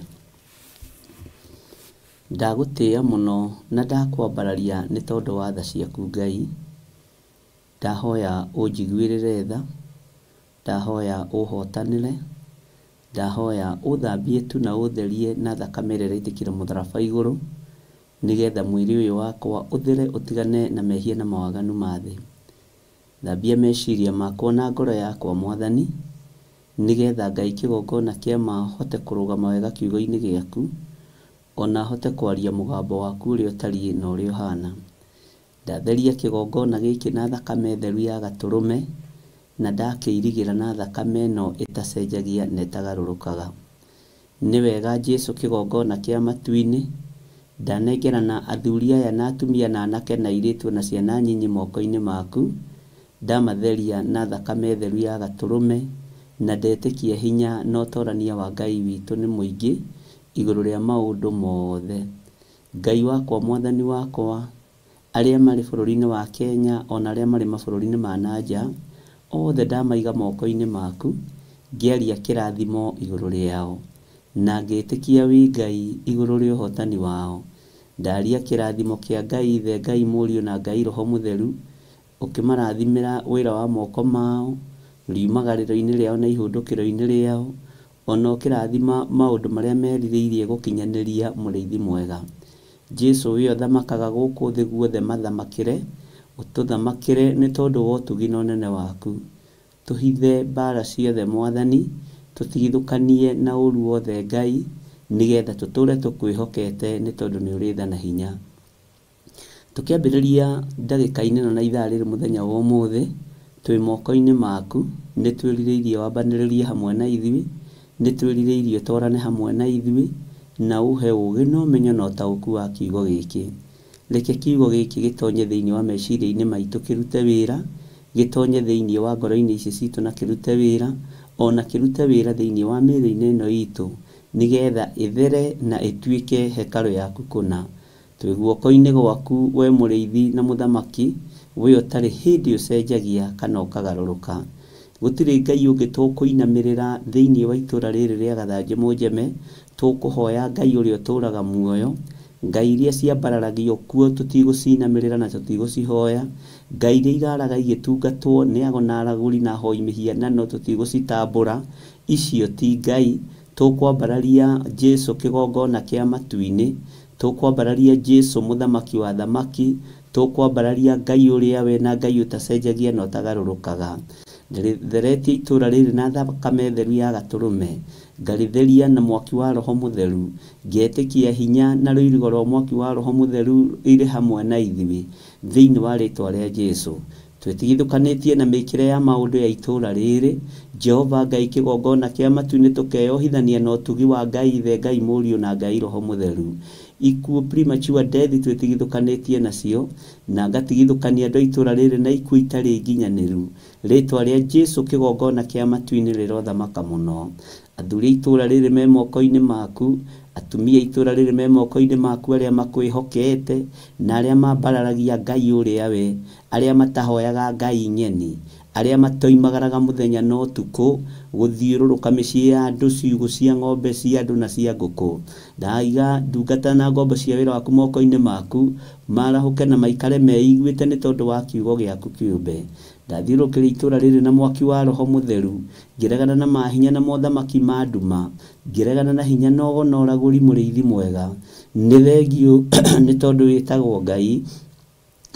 Speaker 1: Ndagũtĩĩa mũno na ndakwambararia nĩ tondũ wa tha ciaku Ngai. Ndahoya ũnjiguĩrĩre tha, ndahoya ũhotanĩre, ndahoya ũthambie tu na ũtherie na thakame ĩrĩa ĩraitĩkire mũtharaba igũrũ, nĩgetha mwĩrĩ ũyũ wakwa ũthere ũtigane na mehia na mawaganu ma thĩ. Thambia meciria makwa na ngoro yakwa Mwathani, nĩgetha Ngai kĩgongona kĩa ma hote kũrũgama wega kiugo-inĩ gĩaku, ona hote kwaria mũgambo waku ũrĩa ũtariĩ na ũrĩa ũhana. Ndatheria kĩgongona gĩkĩ na thakame theru ya gatũrũme, na ndakĩirigĩra na thakame ĩno ĩtacenjagia na ĩtagarũrũkaga. Nĩ wega Jesu kĩgongona kĩa matu-inĩ, ndanengerana athuri aya na atumia na anake na airĩtu na ciana nyinyi moko-inĩ maku. Ndamatheria na thakame theru ya gatũrũme, na ndetĩkia hinya na ũtorania wa Ngai witũ nĩ mũingĩ igũrũ rĩa maũndũ mothe. Ngai wakwa, Mwathani wakwa, arĩa marĩ bũrũri-inĩ wa Kenya ona arĩa marĩ mabũrũri-inĩ ma na nja, othe ndamaiga moko-inĩ maku, ngĩaria kĩrathimo igũrũ rĩao na ngĩtĩkia wĩ Ngai igũrũ rĩa ũhotani wao. Ndaria kĩrathimo kĩa Ngai Ithe, Ngai Mũriũ na Ngai Roho Mũtheru, ũkĩmarathimĩra wĩra wa moko mao, riumagarĩro-inĩ rĩao na ihũndũkĩro-inĩ rĩao, ona ũkĩrathima maũndũ marĩa merirĩirie gũkinyanĩria mũrĩithi mwega. Jesu we ũthamakaga gũkũ thĩ guothe mathamakĩre, ũtũthamakĩre nĩ tondũ wa ũtugi na ũnene waku. Tũhithe mbara ciothe Mwathani, tũtigithũkanie na ũru wothe Ngai, nĩgetha tũtũre tũkwĩhokete nĩ tondũ nĩ ũrĩ tha na hinya. Tũkĩambĩrĩria ndagĩka-inĩ ĩno na ithaa rĩrĩ mũthenya wa ũmũthĩ, twĩ moko-inĩ maku, nĩ twĩrirĩirie wambanĩrĩrie hamwe na ithuĩ, nĩ twĩrirĩirie ũtwarane hamwe na ithuĩ, na ũhe ũũgĩ na ũmenyo na ũtaũku wa kiugo gĩkĩ. Reke kiugo gĩkĩ gĩtonye thĩinĩ wa meciria-inĩ maitũ kĩrute wĩra, gĩtonye thĩinĩ wa ngoro-inĩ ici citũ na kĩrute wĩra, ona kĩrute wĩra thĩinĩ wa mĩĩrĩ-inĩ ĩno itũ, nĩgetha ĩthere na ĩtuĩke hekarũ yaku kũna. Twĩ guoko-inĩ gwaku we mũrĩithi na mũthamaki, we ũtarĩ hĩndĩ ũcenjagia kana ũkagarũrũka. Gũtirĩ Ngai ũngĩ tũkũinamĩrĩra thĩinĩ wa itũra rĩrĩ rĩa Gathanjĩ Mũnjeme, tũkũhoya Ngai ũrĩa ũtũraga muoyo. Ngai iria ciambararagio kuo tũtigũcinamĩrĩra na tũtigũcihoya. Ngai iria iraraga igĩtungatwo nĩ ago na aragũri na ahoi mĩhianano tũtigũcitambũra. Icio ti Ngai. Tũkwambararia Jesu kĩgongona kĩa matu-inĩ, tũkwambararia Jesu mũthamaki wa thamaki, tũkwambararia Ngai ũrĩa we na Ngai ũtacenjagia na ũtagarũrũkaga. Ndĩrĩtheretie itũra rĩrĩ na thakame theru ya gatũrũme, ngarĩtheria na mwaki wa Roho Mũtheru, ngetĩkia hinya na rũirigo rwa mwaki wa Roho Mũtheru irĩ hamwe na ithuĩ thĩinĩ wa rĩtwa rĩa Jesu. Twĩtigithũkanĩtie na mĩkĩre ya maũndũ ya itũra rĩrĩ, Jehova Ngai kĩgongona kĩa matu-inĩ tũkeyohithania na ũtugi wa Ngai Ithe, Ngai Mũriũ na Ngai Roho Mũtheru. Ikuũ premature death twĩtigithũkanĩtie nacio, na ngatigithũkania andũ a itũra rĩrĩ na ikuũ itarĩ nginyanĩru. Rĩtwa rĩa Jesu kĩgongona kĩa matu-inĩ rĩrothamaka mũno. Athuri a itũra rĩrĩ me moko-inĩ maku, atumia a itũra rĩrĩ me moko-inĩ maku, arĩa makwĩhokete na arĩa mambararagia Ngai ũrĩa we, arĩa matahoyaga Ngai ng'eni, arĩa matoimagaraga mũthenya na ũtukũ gũthiũrũrũka mĩciĩ ya andũ, ciugũ cia ng'ombe cia andũ na cia ngũkũ. Ndaiga ndungata na ngombo cia wĩra waku moko-inĩ maku, marahũke na maikare meiguĩte nĩ tondũ wa kiugo gĩaku kĩũmbe. Ndathiũrũrũkĩria itũra rĩrĩ na mwaki wa Roho Mũtheru, ngĩregana na mahinya na mothamaki ma nduma, ngĩregana na hinya na ũgo na ũragũri mũrĩithi mwega. Nĩ thengiũ nĩ tondũ wĩtagwo Ngai,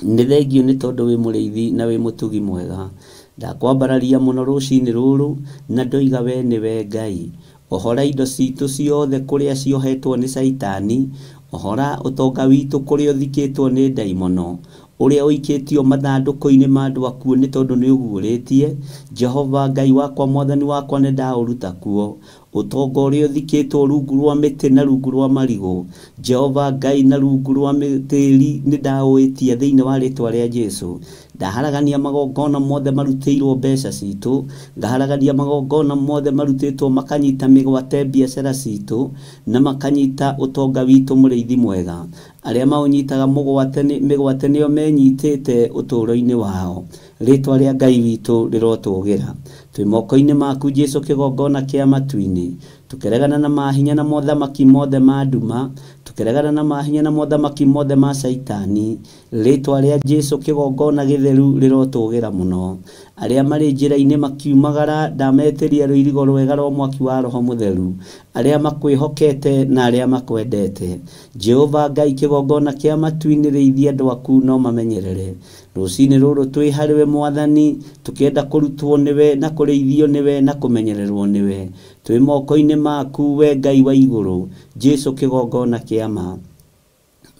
Speaker 1: nĩ thengiũ nĩ tondũ wĩ mũrĩithi na wĩ mũtugi mwega. Ndakwambararia mũno rũcinĩ rũrũ na ndoiga we nĩwe Ngai. Ohora indo citũ ciothe kũrĩa ciohetwo nĩ Caitani, ohora ũtonga witũ kũrĩa ũthikĩtwo nĩ ndaimono, ũrĩa ũikĩtio mathandũkũ-inĩ ma andũ akuũ nĩ tondũ nĩ ũguũrĩtie. Jehova Ngai wakwa, Mwathani wakwa, nĩ ndaũruta kuo. Ũtonga ũrĩa ũthikĩtwo rungu rwa mĩtĩ na rungu rwa marigũ, Jehova Ngai na rungu rwa tĩri nĩ ndaũĩtia thĩinĩ wa rĩtwa rĩa Jesu. Ndaharagania magongona mothe marutĩirwo mbeca citũ, ngaharagania magongona mothe marutĩtwo makanyita mĩgwate biacara citũ na makanyita ũtonga witũ mũrĩithi mwega. Arĩa maũnyitaga mĩgwate nĩo menyitĩte ũtũũro-inĩ wao. Rĩtwa rĩa Ngai witũ rĩrotũgĩra. Twĩ moko-inĩ maku Jesu kĩgongona kĩa matu-inĩ, tũkĩregana na mahinya na mothamaki mothe ma nduma, tũkĩregana na mahinya na mothamaki mothe ma Caitani. Rĩtwa rĩa Jesu kĩgongona gĩtheru rĩrotũgĩra mũno. Arĩa marĩ njĩra-inĩ makiumagara, ndametĩria rũirigo rwega rwa mwaki wa Roho Mũtheru, arĩa makwĩhokete na arĩa makwendete. Jehova Ngai kĩgongona kĩa matu-inĩ, rĩithia andũ aku no mamenyerere. Rũcinĩ rũrũ twĩ harĩwe Mwathani, tũkĩenda kũrutwo nĩwe na kũrĩithio nĩwe na kũmenyererwo nĩwe. Twĩ moko-inĩ maku we Ngai wa igũrũ, Jesu kĩgongona kĩa ma.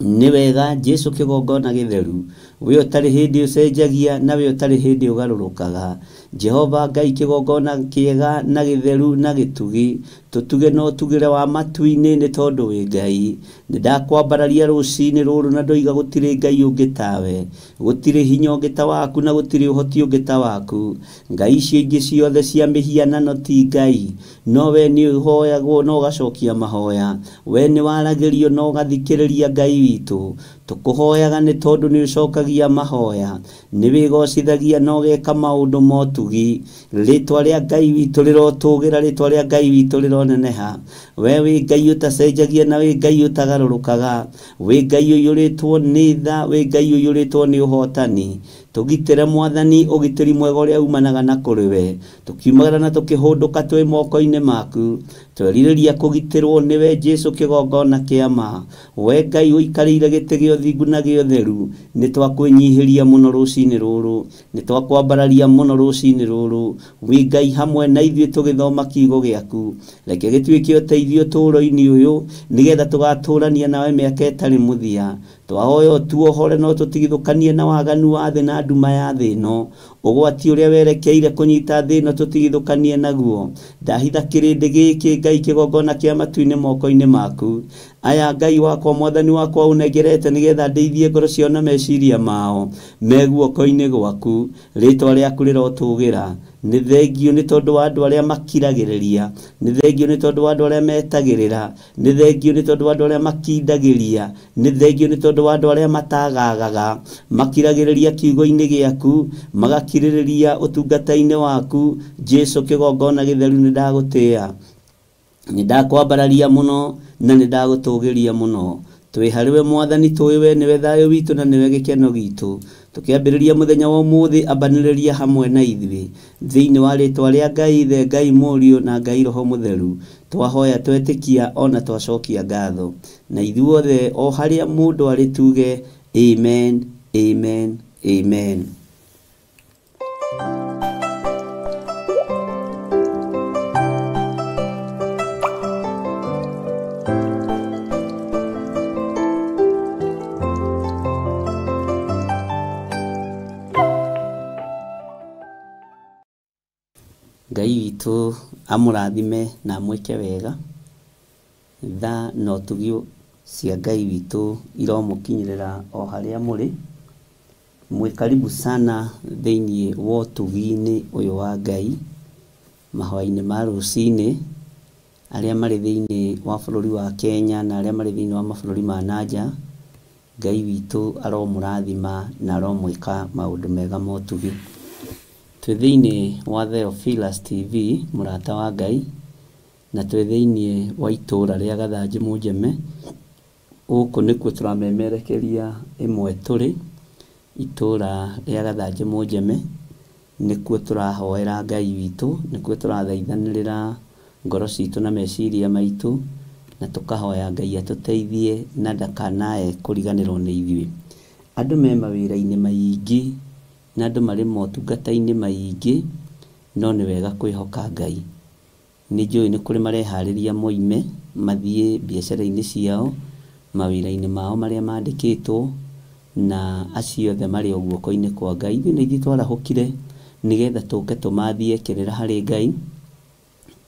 Speaker 1: Nĩ wega Jesu kĩgongona gĩtheru, we ũtarĩ hĩndĩ ũcenjagia na we ũtarĩ hĩndĩ ũgarũrũkaga. Jehova Ngai kĩgongona kĩega na gĩtheru na gĩtugi, tũtuge na ũtugĩre wa matu-inĩ nĩ tondũ wĩ Ngai. Nĩ ndakwambararia rũcinĩ rũrũ na ndoiga gũtirĩ Ngai ũngĩ tawe, gũtirĩ hinya ũngĩ ta waku na gũtirĩ ũhoti ũngĩ ta waku. Ngai icio ingĩ ciothe cia mĩhianano ti Ngai, no we nĩ ũhoyagwo na ũgacokia mahoya. We nĩ waragĩrio na ũgathikĩrĩria Ngai witũ. Tũkũhoyaga nĩ tondũ nĩ ũcokagia mahoya, nĩ wĩgocithagia na ũgeka maũndũ ma ũtugi. Rĩtwa rĩa Ngai witũ rĩrotũgĩra, rĩtwa rĩa Ngai witũ rĩroneneha. We wĩ Ngai ũtacenjagia na wĩ Ngai ũtagarũrũkaga, wĩ Ngai ũiyũrĩtwo nĩ tha, wĩ Ngai ũiyũrĩtwo nĩ ũhotani. Tũgitĩre Mwathani ũgitĩri mwega ũrĩa umanaga na kũrĩ we. Tũkiumagara na tũkĩhũndũka twĩ moko-inĩ maku, twerirĩria kũgitĩrwo nĩwe Jesu kĩgongona kĩa ma. We Ngai ũikarĩire gĩtĩ gĩa ũthingu na gĩa ũtheru, nĩ twakwĩnyihĩria mũno rũcinĩ rũrũ, nĩ twakwambararia mũno rũcinĩ rũrũ. Wĩ Ngai hamwe na ithuĩ tũgĩthoma kiugo gĩaku, reke gĩtuĩke ũteithio ũtũũro-inĩ ũyũ, nĩgetha tũgatũũrania nawe mĩaka ĩtarĩ mũthia. Twahoya ũtuohore no tũtigithũkanie na waganu wa thĩ na nduma ya thĩ ĩno. Ũgwati ũrĩa werekeire kũnyita thĩ ĩno tũtigithũkanie naguo. Ndahitha kĩrĩndĩ gĩkĩ Ngai kĩgongona kĩa matu-inĩ moko-inĩ maku. Aya Ngai wakwa mwathani wakwa unengerete nigetha ndeithie ngoro ciao na meciria mao me guoko-inĩ gwaku. Rĩtwa rĩaku rĩrotũgĩra. Nĩ thengio nĩ tondũ wa andũ arĩa makiragĩrĩria, nĩ thengio nĩ tondũ wa andũ arĩa metagĩrĩra, nĩ thengio nĩ tondũ wa andũ arĩa makindagĩria, nĩ thengio nĩ tondũ wa andũ arĩa matagagaga, makiragĩrĩria kiugo-inĩ gĩaku, magakirĩrĩria ũtungata-inĩ waku. Jesu kĩgongona gĩtheru, nĩ ndagũtĩĩa, nĩ ndakwambararia mũno na nĩ ndagũtũgĩria mũno. Twĩ harĩwe mwathani, tũĩ we nĩwe thayũ witũ na nĩwe gĩkeno gitũ. Tũkĩambĩrĩria mũthenya wa ũmũthĩ, ambanĩrĩria hamwe na ithuĩ thĩinĩ wa rĩtwa rĩa Ngai Ithe, Ngai Mũriũ na Ngai Roho Mũtheru. Twahoya twetĩkia ona twacokia ngatho, na ithuothe o harĩa mũndũ arĩ tuge amen, amen, amen. Ngai witũ amũrathime na amwĩke wega. Tha na ũtugi cia Ngai witũ iromũkinyĩrĩra o harĩa mũrĩ. Mwĩ karibu sana thĩinĩ wa ũtugi-inĩ ũyũ wa Ngai mahoya-inĩ ma rũcinĩ, arĩa marĩ thĩinĩ wa bũrũri wa Kenya na arĩa marĩ thĩinĩ wa mabũrũri ma nanja. Ngai witũ aromũrathima na aromwĩka maũndũ mega ma ũtugi. Twĩ thĩinĩ wa Theophilus TV, mũrata wa Ngai, na twĩ thĩinĩ wa itũũra rĩa Gathanjĩ Mũnjeme. Gũkũ nĩkuo tũramemerekeria ĩmwe tũrĩ itũũra rĩa Gathanjĩ Mũnjeme. Nĩkuo tũrahoera Ngai witũ, nĩkuo tũrathaithanĩrĩra ngoro citũ na meciria maitũ, na tũkahoya Ngai atũteithie na ndakanae kũriganĩrwo nĩ ithuĩ. Andũ me mawĩra-inĩ maingĩ na andũ marĩ motungata-inĩ maingĩ, no nĩ wega kwĩhoka Ngai. Nĩ njũĩ nĩ kũrĩ mareharĩria moime mathiĩ biacara-inĩ ciao, mawĩra-inĩ mao marĩa mandĩkĩtwo, na acio othe marĩ o guoko-inĩ kwa Ngai. Ithuĩ nĩ ithuĩ twarahũkire nĩgetha tũke tũmathie kĩrĩra harĩ Ngai,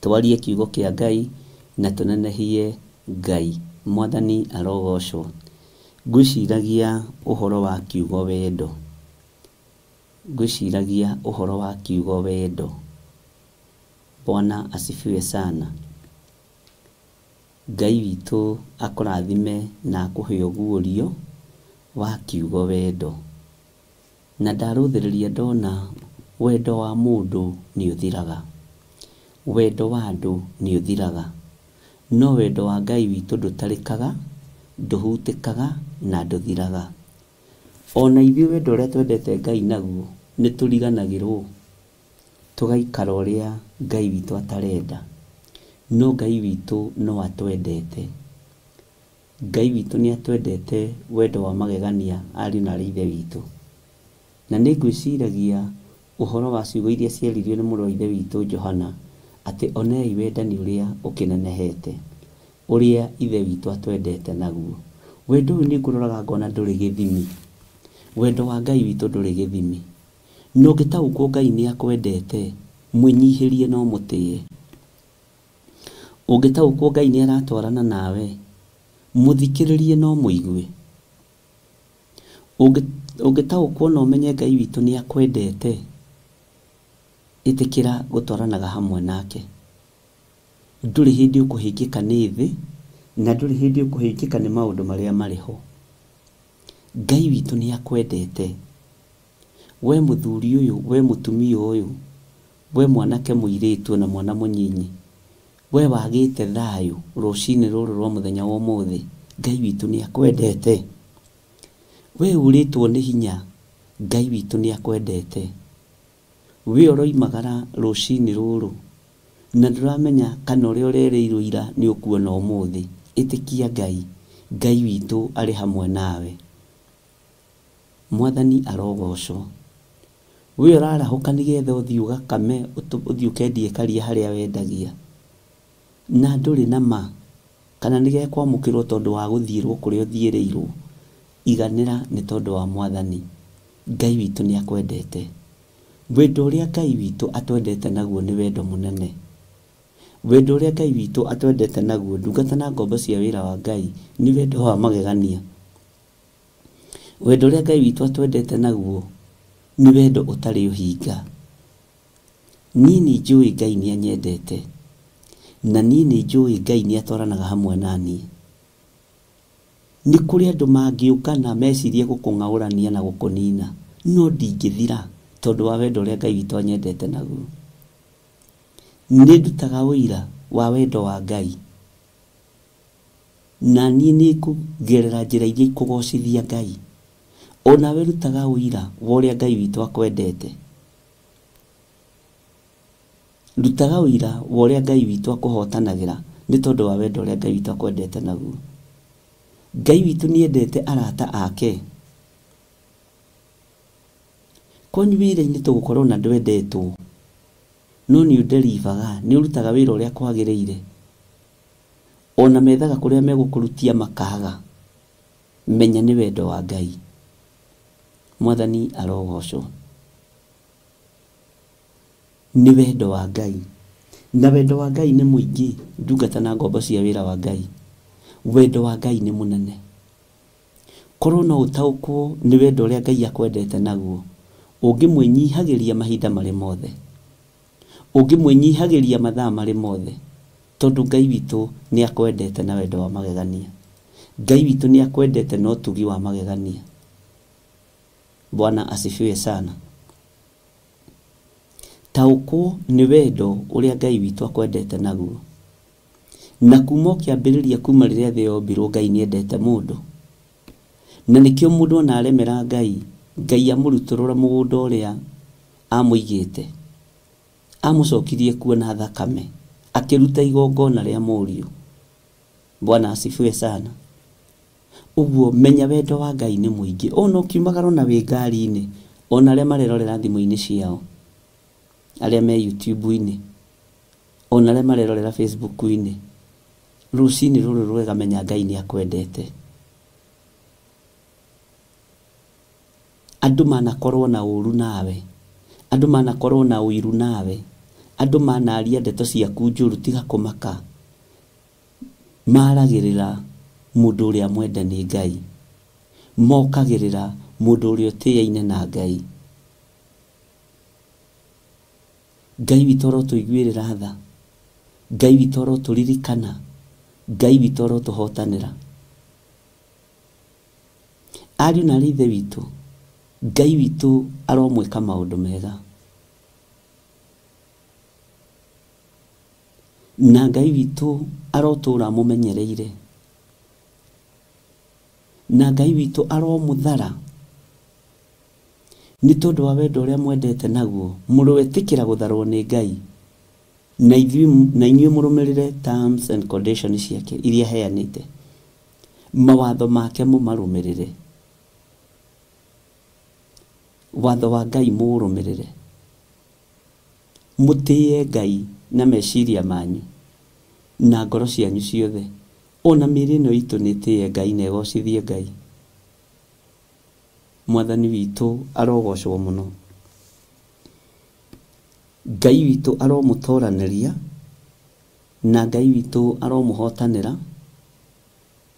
Speaker 1: twarie kiugo kĩa Ngai na tũnenehie Ngai. Mwathani arogocwo. Ngwĩciragia ũhoro wa kiugo wendo. Ngwĩciragia ũhoro wa kiugo wendo. Bwana asifiwe sana. Ngai witũ akũrathime na akũhe ũguũrio wa kiugo wendo. Na ndarũthĩrĩria ndona wendo wa mũndũ nĩ ũthiraga, wendo wa andũ nĩ ũthiraga, no wendo wa Ngai witũ ndũtarĩkaga, ndũhutĩkaga na ndũthiraga. Ona ithuĩ wendo ũrĩa twendete Ngai naguo nĩ tũriganagĩrwo, tũgaikara ũrĩa Ngai witũ atarenda. No Ngai witũ no atwendete. Ngai witũ nĩ atwendete wendo wa magegania, ariũ na aarĩ Ithe witũ. Na nĩ ngwĩciragia ũhoro wa ciugo iria ciaririo nĩ mũrũ wa Ithe witũ Johana, atĩ onei wendani ũrĩa ũkĩnenehete, ũrĩa Ithe witũ atwendete naguo. Wendo ũyũ nĩ ngũroraga ngona ndũrĩ gĩthimi. Wendo wa Ngai witũ ndũrĩ gĩthimi. Na ũngĩtaũkwo Ngai nĩ akwendete, mwĩnyihĩrie no mũtĩe. Ũngĩtaũkwo Ngai nĩ aratwarana nawe, mũthikĩrĩrie no mũigue. Ũngĩtaũkwo na ũmenye Ngai witũ nĩ akwendete, ĩtĩkĩra gũtwaranaga hamwe nake. Ndũrĩ hĩndĩ ũkũhĩngĩka nĩ thĩ, na ndũrĩ hĩndĩ ũkũhĩngĩka nĩ maũndũ marĩa marĩ ho. Ngai witũ nĩ akwendete. We mũthuri ũyũ, we mũtumia ũyũ, we mwanake mũirĩtu na mwana mũnyinyi, we wagĩte thayũ rũcinĩ rũrũ rwa mũthenya wa ũmũthĩ, Ngai witũ nĩ akwendete. We ũrĩtwo nĩ hinya, Ngai witũ nĩ akwendete. We ũroimagara rũcinĩ rũrũ na ndũramenya kana ũrĩa ũrerĩirwo ira nĩ ũkuona ũmũthĩ, ĩtĩkia Ngai. Ngai witũ arĩ hamwe nawe. Mwathani arogocwo. We ũrarahũka nĩgetha ũthiĩ ũgakame, ũthiĩ ũkendie karia harĩa wendagia, na ndũrĩ na ma kana nĩgekwamũkĩrwo tondũ wa gũthiĩrwo kũrĩa ũthiĩrĩirwo, iganĩra nĩ tondũ wa Mwathani. Ngai witũ nĩ akwendete. Wendo ũrĩa Ngai witũ atwendete naguo nĩ wendo mũnene. Wendo ũrĩa Ngai witũ atwendete naguo, ndungata na ngombo cia wĩra wa Ngai, nĩ wendo wa magegania. Wendo ũrĩa Ngai witũ atwendete naguo nĩ wendo ũtarĩ ũhinga. Niĩ nĩ njũĩ Ngai nĩ anyendete, na niĩ nĩ njũĩ Ngai nĩ atwaranaga hamwe na niĩ. Nĩ kũrĩ andũ mangĩũkana mecirie gũkũng'aũrania na gũkũnina, no ndingĩthira tondũ wa wendo ũrĩa Ngai witũ anyendete naguo. Nĩ ndutaga ũira wa wendo wa Ngai, na niĩ nĩ ngũgerera njĩra iria ikũgocithia Ngai. Onawe rutaga ũira wa ũrĩa Ngai witũ akwendete. Rutaga ũira wa ũrĩa Ngai witũ akũhotanagĩra nĩ tondũ wa wendo ũrĩa Ngai witũ akwendete naguo. Ngai witũ nĩendete arata ake. Kwanyu wĩra-inĩ tũgũkorwo na ndwendetwo, no nĩ ũnderivaga, nĩ ũrutaga wĩra ũrĩa kwagĩrĩire. Ona methaga kũrĩa megũkũrutia makaga. Menya nĩ wendo wa Ngai. Mwathani arogocwo. Nĩ wendo wa Ngai. Na wendo wa Ngai nĩ mũingĩ, ndungata na ngombo cia wĩra wa Ngai. Wendo wa Ngai nĩ mũnene. Korwo no ũtaũkwo nĩ wendo ũrĩa Ngai akwendete naguo, ũngĩmwĩnyihagĩria mahinda marĩ mothe, ũngĩmwĩnyihagĩria mathaa marĩ mothe, tondũ Ngai witũ nĩ akwendete na wendo wa magegania. Ngai witũ nĩ akwendete na ũtugi wa magegania. Bwana asifiwe sana. Taũkwo nĩ wendo ũrĩa Ngai witũ akwendete naguo. Na kuma ũkĩambĩrĩria kuma rĩrĩa thĩ yombirwo, Ngai nĩendete mũndũ. Na nĩkĩo mũndũ ona aremera Ngai, Ngai amũrutũrũra mũgũnda ũrĩa amũigĩte, amũcokirie kuo na thakame, akĩruta igongona rĩa mũriũ. Bwana asifiwe sana. Ũguo menya wendo wa Ngai nĩ mũingĩ. Ona ũkiumagara ona wĩ ngari-inĩ, ona arĩa marerorera thimũ-inĩ ciao, arĩa me YouTube-inĩ, ona arĩa marerorera Facebook-inĩ, rũcinĩ rũrũ rwega menya Ngai nĩ akwendete. Andũ manakorwo na ũru nawe, andũ manakorwo na ũiru nawe, andũ manaria ndeto ciaku njũru, tiga kũmaka. Maragĩrĩra mũndũ ũrĩa mwende nĩ Ngai, mokagĩrĩra mũndũ ũrĩa ũtĩaine na Ngai. Ngai witũ arotũiguĩrĩra tha, Ngai witũ arotũririkana, Ngai witũ arotũhotanĩra. Ariũ na aarĩ a Ithe witũ, Ngai witũ aromwĩka maũndũ mega. Na Ngai witũ arotũra amũmenyereire. Na Ngai witũ aromũthara nĩ tondũ wa wendo ũrĩa mwendete naguo. Mũroetĩkĩra gũtharwo nĩ Ngai, na inyuĩ mũrũmĩrĩre terms and conditions ciake iria aheanĩte, mawatho make mũmarũmĩrĩre, watho wa Ngai mũũrũmĩrĩre, mũtĩe Ngai na meciria manyu na ngoro cianyu ciothe. Ona mĩĩrĩ ĩno itũ nĩ ĩtĩe Ngai na ĩgocithie Ngai. Mwathani witũ arogocwo mũno. Ngai witũ aromũtoranĩria, na Ngai witũ aromũhotanĩra,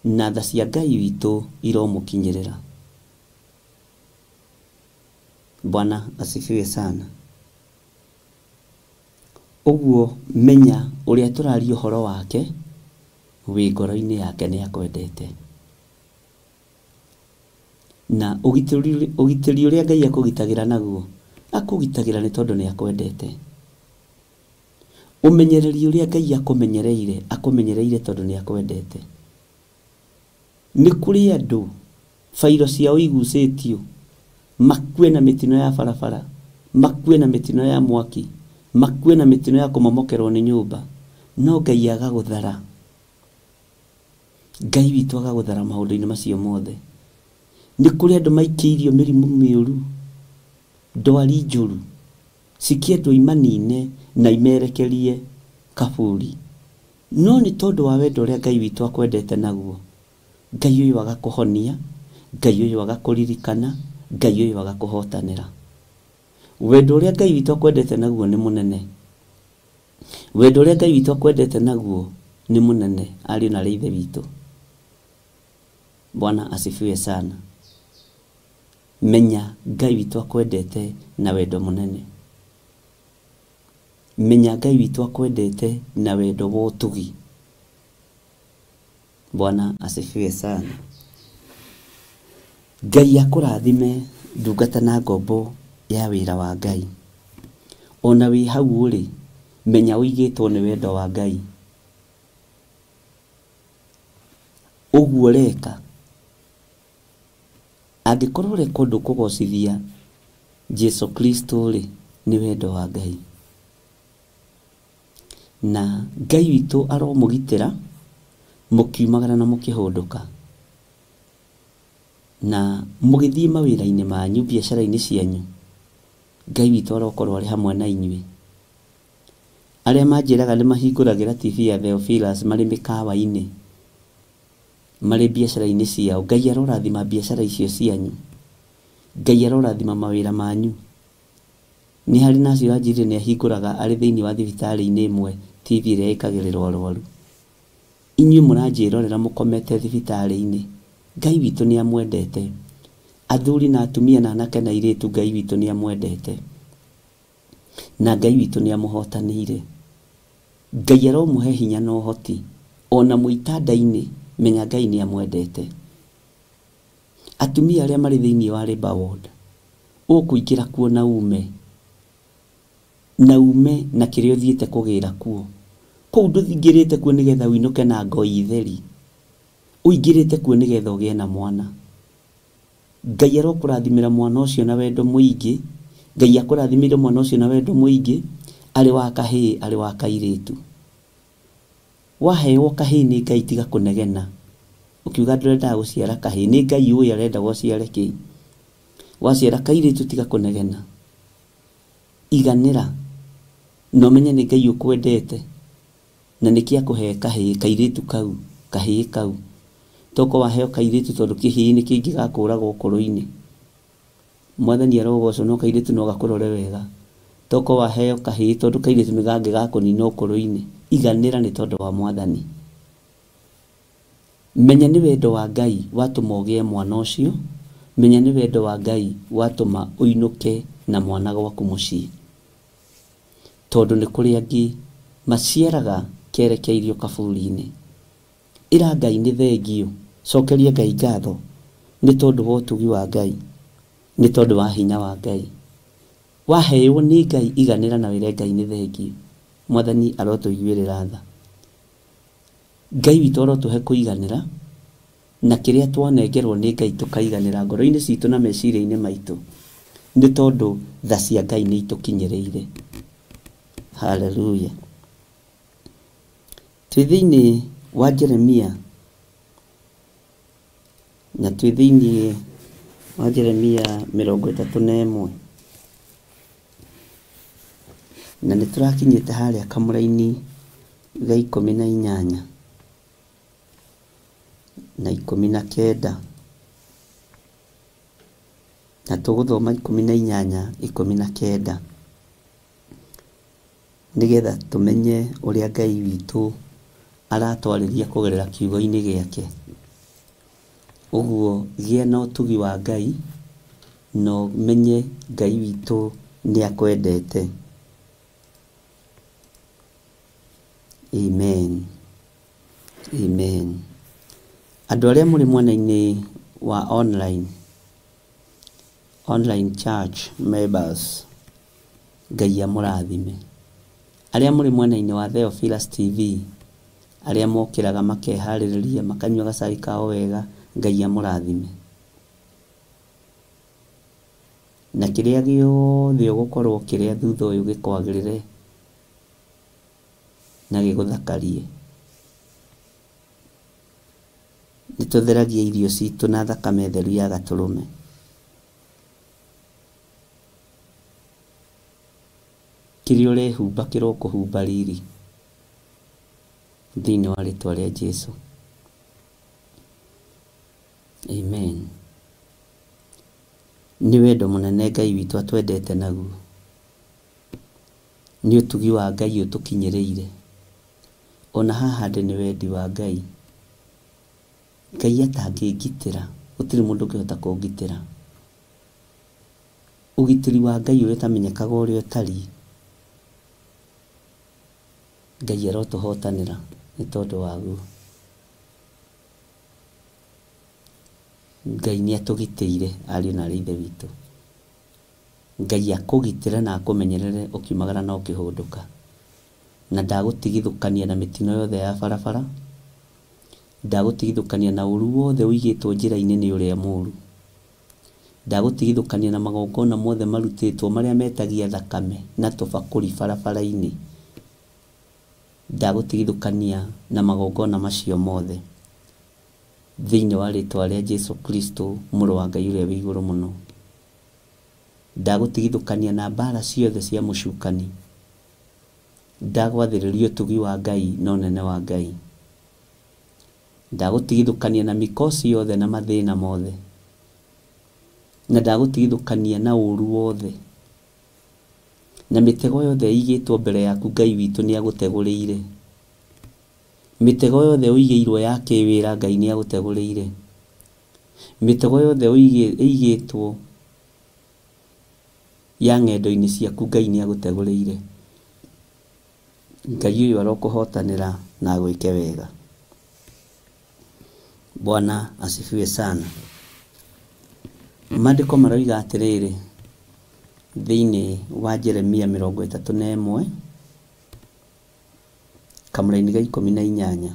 Speaker 1: na tha cia Ngai witũ iromũkinyĩrĩra. Bwana asifiwe sana. Ũguo menya ũrĩa tũraria ũhoro wake, wĩ ngoro-inĩ yake nĩ akwendete. Na ũgitĩri ũrĩa Ngai akũgitagĩra naguo, akũgitagĩra nĩ tondũ nĩ akwendete. Ũmenyereri ũrĩa Ngai akũmenyereire, akũmenyereire tondũ nĩ akwendete. Nĩ kũrĩ andũ bairo ciao igucĩtio, makue na mĩtino ya barabara, makue na mĩtino ya mwaki, makue na mĩtino ya kũmomokerwo nĩ nyũmba, no Ngai agagũthara. Ngai witũ agagũthara maũndũ-inĩ macio mothe. Nĩ kũrĩ andũ maikĩirio mĩrimũ mĩũru, ndwari njũru, cikĩendwo imanine na imerekerie kaburi. No nĩ tondũ wa wendo ũrĩa Ngai witũ akwendete naguo, Ngai ũyũ agakũhonia, Ngai ũyũ agakũririkana, Ngai ũyũ agakũhotanĩra. Wendo ũrĩa Ngai witũ akwendete naguo nĩ mũnene. Wendo ũrĩa Ngai witũ akwendete naguo nĩ mũnene, ariũ na ithe witũ. Bwana asifiwe sana. Menya Ngai witũ akwendete na wendo mũnene. Menya Ngai witũ akwendete na wendo wa ũtugi. Bwana asifiwe sana. Ngai akũrathime ndungata na ngombo ya wĩra wa Ngai. Ona wĩ hau ũrĩ, menya ũigĩtwo nĩ wendo wa Ngai. Ũguo ũreka, angĩkorwo ũreka ũndũ kũgocithia Jesu Kristo rĩ, nĩ wendo wa Ngai. Na Ngai witũ aromũgitĩra mũkiumagara na mũkĩhũndũka, na mũgĩthiĩ mawĩra-inĩ manyu, biacara-inĩ cianyu. Ngai witũ arokorwo arĩ hamwe na inyuĩ. Arĩa manjĩraga nĩ mahingũragĩra TV ya Theophilus marĩ mĩkawa-inĩ, marĩ biacara-inĩ ciao, Ngai arorathima biacara icio cianyu. Ngai arorathima mawĩra manyu. Nĩ harĩ na acio anjĩrire nĩ ahingũraga arĩ thĩinĩ wa thibitarĩ-inĩ ĩmwe TV ĩrĩa ĩkagĩrĩrwo arwaru. Inyuĩ mũranjĩrorera mũkomete thibitarĩ-inĩ, Ngai witũ nĩ amwendete. Athuri na atumia na anake na airĩtu, Ngai witũ nĩ amwendete. Na Ngai witũ nĩ amũhotanĩire. Ngai aromũhe hinya na ũhoti. Ona mwĩ itanda-inĩ, menya Ngai nĩ amwendete. Atumia arĩa marĩ thĩinĩ wa labour ward, ũkũingĩra kuo na ume. Na ume na kĩrĩa ũthiĩte kũgĩra kuo. Kũu ndũthingĩrĩte kuo nĩgetha ũinũke na ngoi theri. Ũingĩrĩte kuo nĩgetha ũgĩe na mwana. Ngai arokũrathimĩra mwana ũcio na wendo mũingĩ. Ngai akũrathimĩire mwana ũcio na wendo mũingĩ, arĩ wa kahĩĩ, arĩ wa kairĩtu. Waheo kahĩĩ nĩ Ngai tiga kũnegena. Ũkiuga ndũrendaga gũciara kahĩĩ, nĩ Ngai ũĩ arenda gũciare kĩĩ. Waciara kairĩtu tiga kũnegena. Iganĩra. Na ũmenye nĩ Ngai ũkwendete. Na nĩkĩ akũhe kahĩĩ, kairĩtu kau, kahĩĩ kau. Toko waheo kairĩtu tondũ kĩhĩĩ nĩ kĩngĩgakũraga ũkũrũ-inĩ. Mwathani arogocwo no kairĩtu no gakũrore wega. Toko waheo kahĩĩ tondũ kairĩtu nĩ kangĩgakũnina ũkũrũ-inĩ. Iganĩra nĩ tondũ wa Mwathani. Menya nĩ wendo wa Ngai watũma ũgĩe mwana ũcio. Menya nĩ wendo wa Ngai watũma ũinũke na mwana gwaku mũciĩ. Tondũ nĩ kũrĩ angĩ maciaraga kerekeirio kaburi-inĩ. Ĩra Ngai nĩ thengio, cokeria Ngai ngatho nĩ tondũ wa ũtugi wa Ngai, nĩ tondũ wa hinya wa Ngai. Waheo nĩ Ngai iganĩra na wĩre Ngai nĩ thengio. Mwathani arotũiguĩrĩra tha. Ngai witũ arotũhe kũiganĩra na kĩrĩa twanengerwo nĩ Ngai tũkaiganĩra ngoro-inĩ citũ na meciria-inĩ maitũ, nĩ tondũ tha cia Ngai nĩ itũkinyĩrĩire. Hallelujah. Twĩ thĩinĩ wa Jeremia, na twĩ thĩinĩ wa Jeremia 31, na nĩ tũrakinyĩte harĩa kamũraini ga 18 na 19, na tũgũthoma 18 19 nĩgetha tũmenye ũrĩa Ngai witũ aratwarĩria kũgerera kiugo-inĩ gĩake. Ũguo gĩa na ũtugi wa Ngai na ũmenye Ngai witũ nĩ akwendete. Amen. Amen. Andũ arĩa mũrĩ mwena-inĩ wa online, online church members, Ngai amũrathime. Arĩa mũrĩ mwena-inĩ wa Theophilus TV, arĩa mokĩraga makeharĩrĩria makanyua gacai kao wega, Ngai amũrathime. Na kĩrĩa gĩothe ũgũkorwo ũkĩrĩa thutha ũyũ gĩkwagĩrĩre na gĩgũthakarie. Nĩ tũtheragia irio citũ na thakame theru ya gatũrũme. Kĩrĩa ũrehumba kĩrokũhumba riri thĩinĩ wa rĩtwa rĩa Jesu. Amen. Nĩ wendo mũnene Ngai witũ atwendete naguo. Nĩ ũtugi wa Ngai ũtũkinyĩrĩire. Ona haha ndĩ nĩ wendi wa Ngai. Ngai atangĩngitĩra, gũtirĩ mũndũ ũngĩhota kũngitĩra. Ũgitĩri wa Ngai ũrĩa ũtamenyekaga ũrĩa ũtariĩ, Ngai arotũhotanĩra nĩ tondũ waguo. Ngai nĩ atũgitĩire ariũ na aarĩ a Ithe witũ. Ngai akũgitĩre na akũmenyerere ũkiumagara na ũkĩhũndũka. Na ndagũtigithũkania na mĩtino yothe ya barabara, ndagũtigithũkania na ũru wothe ũigĩtwo njĩra-inĩ nĩ ũrĩa mũru. Ndagũtigithũkania na magongona mothe marutĩtwo marĩa metagia thakame na tũbakũri barabara-inĩ. Ndagũtigithũkania na magongona macio mothe thĩinĩ wa rĩtwa rĩa Jesu Kristo mũrũ wa Ngai ũrĩa wĩ igũrũ mũno. Ndagũtigithũkania na mbara ciothe cia mũcukani. Ndagwathĩrĩria ũtugi wa Ngai na ũnene wa Ngai. Ndagũtigithũkania na mĩkosi yothe na mathĩna mothe. Na ndagũtigithũkania na ũru wothe. Na mĩtego yothe ĩigĩtwo mbere yaku Ngai witũ nĩ agũtegũrĩire. Mĩtego yothe ũigĩirwo ya kĩwĩra Ngai nĩ agũtegũrĩire. Mĩtego yothe ĩigĩtwo ya ng'endo-inĩ ciaku Ngai nĩ agũtegũrĩire. Ngai ũyũ arokũhotanĩra na agwĩke wega. Bwana asifiwe sana. Maandĩko maroiga atĩrĩrĩ thĩinĩ wa Jeremia 31 kamũraini ga 18,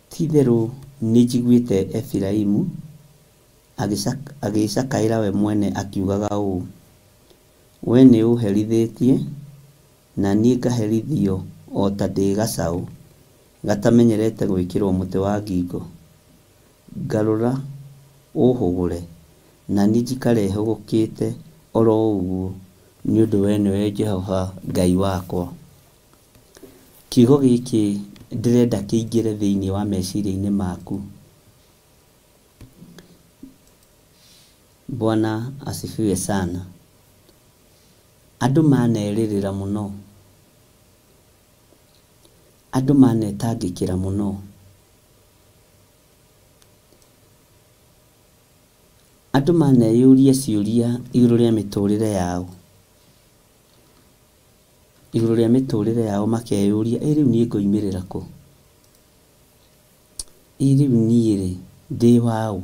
Speaker 1: ti-itherũ nĩnjiguĩte Efiraimu agĩcakaĩra we mwene akiugaga ũũ, we nĩũũherithĩtie na niĩ ngaherithio o ta ndĩ gacaũ gatamenyerete gwĩkĩrwo mũtĩ wa ngingo. Ngarũra ũhũgũre na niĩ njikare hũgũkĩte oro ũguo, nĩ ũndũ we nĩwe Jehova Ngai wakwa. Kiugo gĩkĩ ndĩrenda kĩingĩre thĩinĩ wa meciria-inĩ maku. Bwana asifiwe sana. Andũ manerĩrĩra mũno, andũ manetangĩkĩra mũno, andũ maneyũria ciũria igũrũ rĩa mĩtũrĩre yao, igũrũ rĩa mĩtũrĩre yao makeyũria, ĩ rĩu niĩ ngoimĩrĩra kũ? Ĩ rĩu niĩ rĩ ndĩ waũ?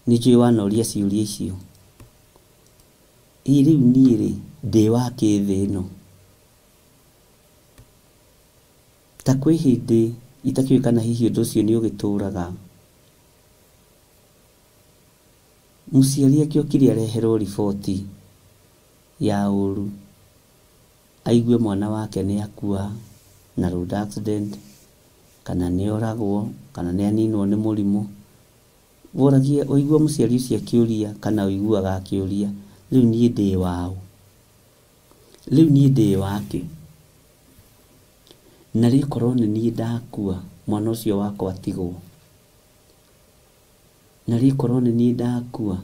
Speaker 1: Nĩ njũĩ wanoria ciũria icio. Ĩ rĩu niĩ rĩ ndĩ wa kĩ thĩ ĩno? Ta kwĩ hĩndĩ itakĩũĩ kana hihi ũndũ ũcio nĩ ũgĩtũraga. Mũciari akĩokire areherwo riboti ya ũru, aigue mwana wake nĩ akua na road accident, kana nĩ oragwo, kana nĩ aninwo nĩ mũrimũ. Woragie ũigua mũciari ũcio akĩũria kana ũiguaga akĩũria, rĩu niĩ ndĩ waũ? Rĩu niĩ ndĩ wakĩ? Na rĩkorwo nĩ niĩ ndakua mwana ũcio wakwa atigwo. Na rĩkorwo nĩ niĩ ndakua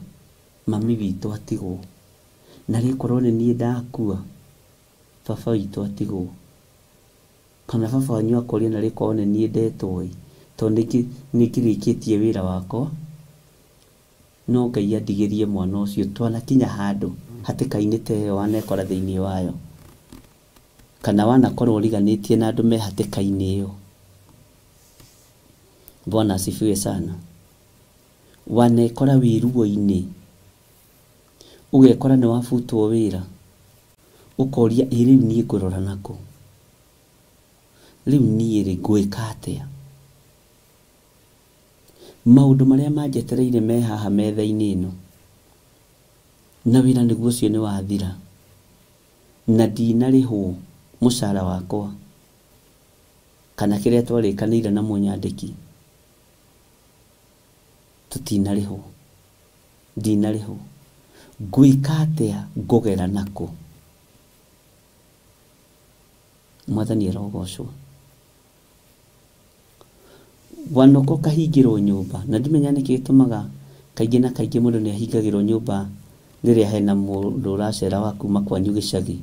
Speaker 1: mami witũ atigwo. Na rĩkorwo nĩ niĩ ndakua baba witũ atigwo. Kana baba wanyu akoria na rĩkorwo nĩ niĩ ndetwo ĩ, tondũ nĩ ngĩrĩkĩtie wĩra wakwa, no Ngai andigĩrie mwana ũcio twanakinya handũ hatĩka-inĩ ta ĩyo wanekora thĩinĩ wayo, kana wanakorwo ũriganĩtie na andũ me hatĩka-inĩ ĩyo. Bwana asifiwe sana. Wanekora wĩ ruo-inĩ, ũgekora nĩ wabutwo wĩra, ũkoria ĩ rĩu niĩ ngũrora nakũ? Rĩu niĩ rĩ ngwĩka atĩa? Maũndũ marĩa manjetereire me haha metha-inĩ ĩno, na wĩra nĩguo ũcio nĩ wathira, na ndinarĩhwo mũcara wakwa kana kĩrĩa twarĩkanĩire na mũnyandĩki, tũtinarĩhwo, ndinarĩhwo. Ngwĩka atĩa? Ngũgera nakũ? Mwathani arogocwo. Wanoka ũkahingĩrwo nyũmba, na ndimenya nĩkĩ gĩtũmaga kaingĩ na kaingĩ mũndũ nĩ ahingagĩrwo nyũmba rĩrĩa hena mũndũ ũracera wa kuma kwanyu gĩcagi.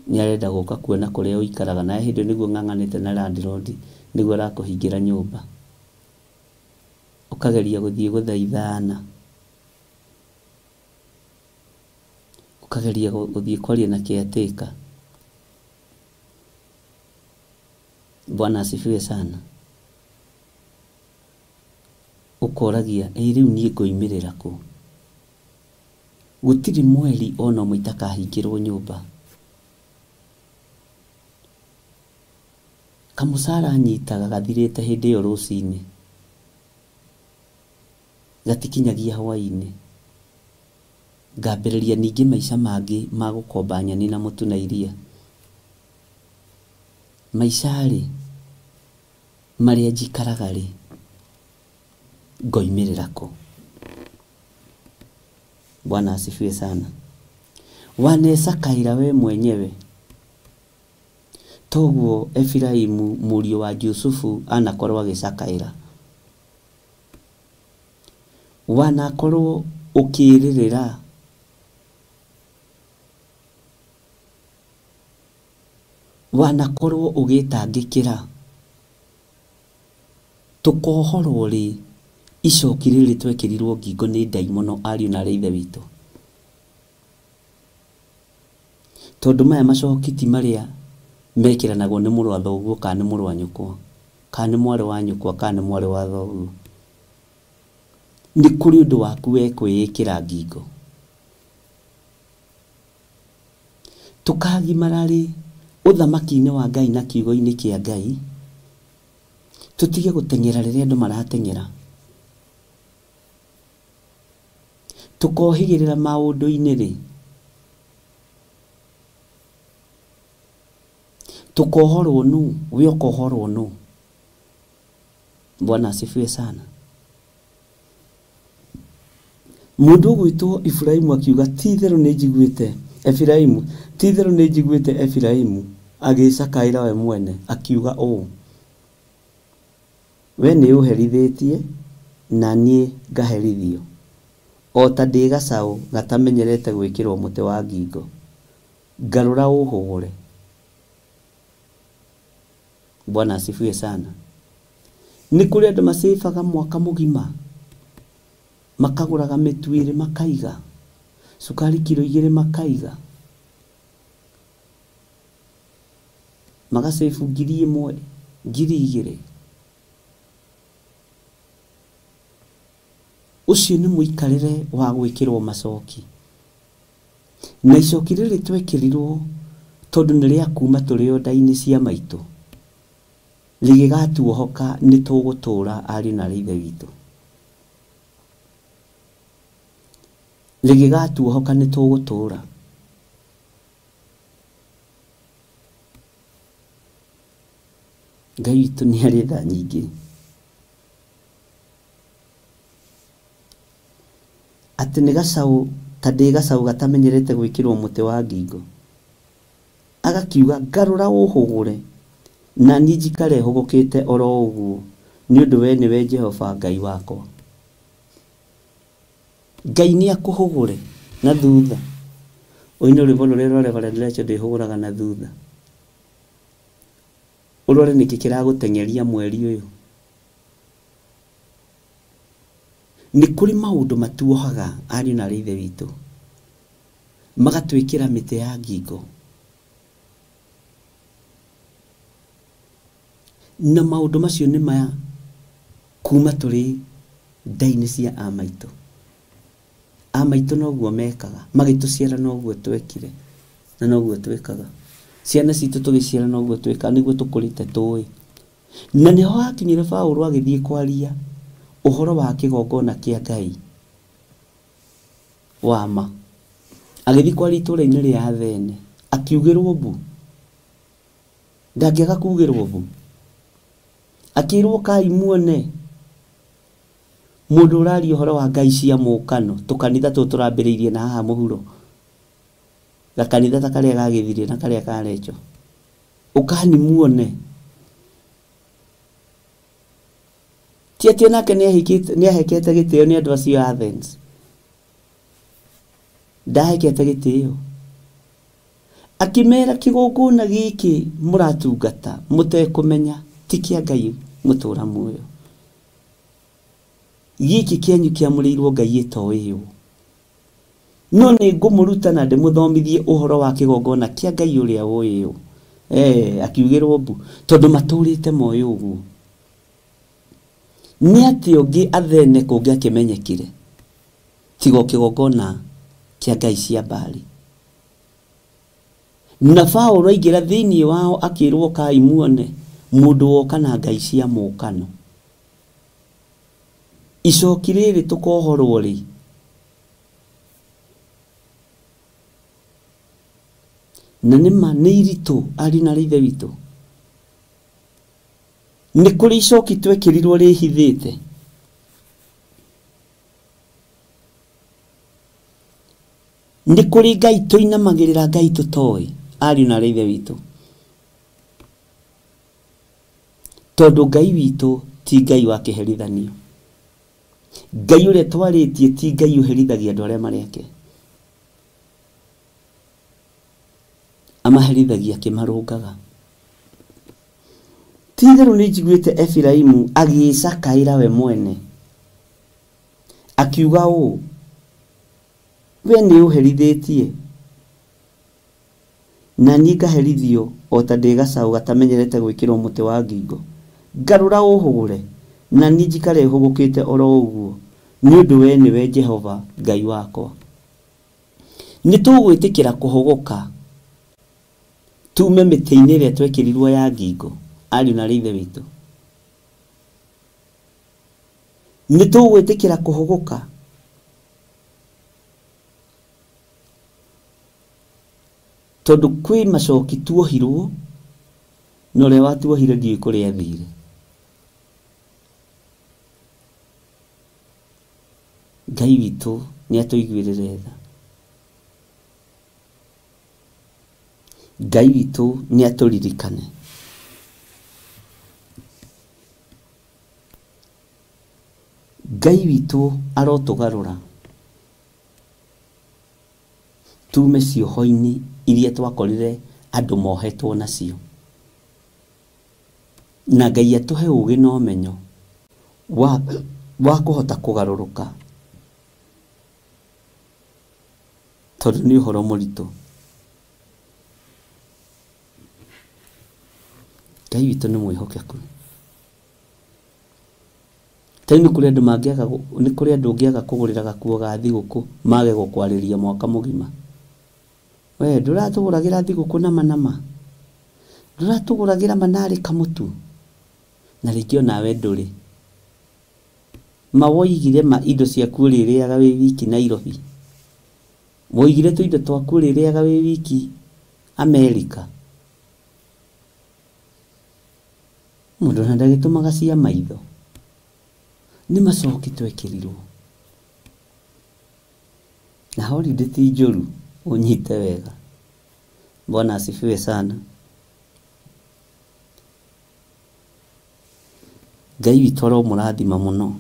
Speaker 1: Nĩ arenda gũka kuona kũrĩa ũikaraga na hĩndĩ nĩguo ng'ang'anĩte na landlord nĩguo arakũhingĩra nyũmba. Ũkageria gũthiĩ gũthaithana. Ũkageria gũthiĩ kwaria na caretaker. Bwana asifiwe sana. Ũkoragia ĩ rĩu niĩ ngoimĩrĩra kũ? Gũtirĩ mweri ona ũmwe itakahingĩrwo nyũmba. Kamũcara nyitaga gathirĩte hĩndĩ ĩyo rũcinĩ. Gatikinyagia hwaĩ-inĩ. Ngambĩrĩria ningĩ maica mangĩ ma gũkomba nyeni na mũtu na iria. Maica rĩ, marĩa njikaraga rĩ, ngoimĩrĩra kũ? Bwana asifiwe sana. Wanecakaĩra we mwenyewe. Toguo Efiraimu mũriũ wa Jusufu anakorwo agĩcakaĩra. Wanakorwo ũkĩrĩrĩra wanakorwo ũgĩtangĩkĩra tũkohorwo rĩ icoki rĩrĩ twekĩrirwo ngingo nĩ ndaimono ariũ na arĩ ithe witũ. Tondũ maya macoki ti marĩa mekĩranagwo nĩ mũrũ wa thoguo kana nĩ mũrũ wa nyũkwa kana nĩ mwarĩ wa nyũkwa kana nĩ mwarĩ wa thoguo. Nĩ kũrĩ ũndũ waku we kwĩĩkĩra ngingo. Tũkagimara rĩ ũthamaki-inĩ wa Ngai na kiugo-inĩ kĩa Ngai, tũtige gũteng'era rĩrĩa andũ marateng'era. Tũkohĩgĩrĩra maũndũ-inĩ rĩ, tũkohorwo nũ? We ũkohorwo nũ? Bwana asifiwe sana. Mũndũ ũgwĩtwo Efiraimu akiuga ti itherũ nĩ njiguĩte Efiraimu, ti itherũ nĩ njiguĩte Efiraimu agĩcakaĩra we mwene akiuga ũũ, we nĩ ũherithĩtie na niĩ ngaherithio o ta ndĩ gacaũ gatamenyerete gwĩkĩrwo mũtĩ wa ngingo, ngarũra ũhũgũre. Bwana asifiwe sana. Nĩ kũrĩ andũ macĩbaga mwaka mũgima makagũraga mĩtu ĩrĩ makaiga, cukari kiro 2 makaiga, magacebu 1000 2000. Ũcio nĩ mũikarĩre wa gwĩkĩrwo macoki. Na icoki rĩrĩ twekĩrirwo tondũ nĩ rĩa kuma tũrĩ o nda-inĩ cia maitũ, rĩgĩgatuohoka nĩ tũgũtũra ariũ na arĩ ithe witũ. Rĩgĩgatuohoka nĩ tũgũtũra. Ngai witũ nĩ arĩ tha nyingĩ. Atĩ nĩ gacaũ ta ndĩ gacaũ gatamenyerete gwĩkĩrwo mũtĩ wa ngingo. Agakiuga ngarũra ũhũgũre na niĩ njikare hũgũkĩte oro ũguo nĩ ũndũ we nĩwe Jehova Ngai wakwa. Ngai nĩ akũhũgũre na thutha. Ũine rwĩmbo rũrĩa rwa Reverend Rachel ndĩhũgũraga na thutha. Ũrore nĩkĩ kĩragũteng'eria mweri ũyũ. Nĩ kũrĩ maũndũ matuohaga ariũ na arĩ ithe witũ, magatwĩkĩra mĩtĩ ya ngingo. Na maũndũ macio nĩ maya kuma tũrĩ nda-inĩ cia amaitũ. Amaitũ noguo mekaga, magĩtũciara noguo twekire na noguo twĩkaga. Ciana citũ tũgĩciara noguo twĩkaga, nĩguo tũkũrĩte tũĩ. Na nĩho hakinyire Paũlũ agĩthiĩ kwaria ũhoro wa kĩgongona kĩa Ngai wa ma. Agĩthiĩ kwaria itũũra-inĩ rĩa Athene, akiugĩrwo mbu. Ndangĩaga kugĩrwo mbu. Akĩrwo kai muone mũndũ ũraria ũhoro wa Ngai cia mũkano, tũkanitha tũtũ tũrambĩrĩirie na haha mũhuro. Gakanitha ta karĩa gagĩthirie na karĩa karecho. Ũkani muone. Ti atĩ onake nĩahekete gĩtĩo nĩ andũ acio a Athens. Ndahekete gĩtĩo. Akĩmera kĩgongona gĩkĩ mũratungata mũtekũmenya ti kĩa Ngai mũtũra muoyo. Gĩkĩ kĩanyu kĩamũrĩirwo Ngai ĩtoĩywo. No nĩ ngũmũruta na ndĩmũthomithie ũhoro wa kĩgongona kĩa Ngai ũrĩa ũĩywo. Akiugĩrwo mbu tondũ matũrĩte moĩ ũguo. Nĩ atĩ ũngĩ athene kũngĩakĩmenyekire tiga kĩgongona kĩa Ngai cia Baali. Na Paũlũ aingĩra thĩinĩ wao akĩrwo kai muone mũndũ woka na Ngai cia mũkano. Icoki rĩrĩ tũkohorwo rĩ. Na nĩma nĩ iritũ ari na ithe witũ. Nĩ kũrĩ icoki twekĩrirwo rĩhithĩte. Nĩ kũrĩ Ngai tũinamagĩrĩra Ngai tũtoĩ ari na ithe witũ. Tondũ Ngai witũ ti Ngai wa kĩherithanio. Ngai ũrĩa twarĩtie ti Ngai ũherithagia andũ arĩa marĩ ake. Amaherithagia akĩmarũngaga. Ti itherũ nĩ njiguĩte Efiraimu agĩcakaĩra we mwene. Akiuga ũũ, we nĩ ũherithĩtie na niĩ ngaherithio o ta ndĩ gacaũ gatamenyerete gwĩkĩrwo mũtĩ wa ngingo. Ngarũra ũhũgũre na niĩ njikare hũgũkĩte oro ũguo nĩ ũndũ we nĩwe Jehova Ngai wakwa. Nĩ tũgwĩtĩkĩra kũhũgũka tume mĩtĩ-inĩ ĩrĩa twekĩrirwo ya ngingo ariũ na ithe witũ. Nĩ tũgwĩtĩkĩra kũhũgũka tondũ kwĩ macoki tuohirwo na ũrĩa watuohire ndiũĩ kũrĩa athire. Ngai witũ nĩ atũiguĩrĩre tha. Ngai witũ nĩ atũririkane. Ngai witũ arotũgarũra tume cioho-inĩ iria twakorire andũ mohetwo nacio. Na Ngai atũhe ũũgĩ na ũmenyo wa kũhota kũgarũrũka tondũ nĩ ũhoro mũritũ. Ngai witũ nĩ mwĩhokeku. Tarĩu nĩ kũrĩ andũ mangĩaga nĩ kũrĩ andũ ũngĩaga kũgũrĩra gakuo ga thigũkũ mage gũkwarĩria mwaka mũgima. We ndũratũgũragĩra thigũkũ nama nama. Ndũratũgũragĩra manarĩ kamũtu. Na rĩngĩ onawe ndũrĩ. Ma woigire ma indo ciaku ũrĩrĩaga wĩ wiki Nairobi. Woigire tũindo twaku ũrĩrĩaga wĩ wiki Amerika. Mũndũ ona ndagĩtũmaga cia maitho. Nĩ macoki twekĩrirwo. Na holiday ti njũru ũnyite wega. Bwana asifiwe sana. Ngai witũ aromũrathima mũno.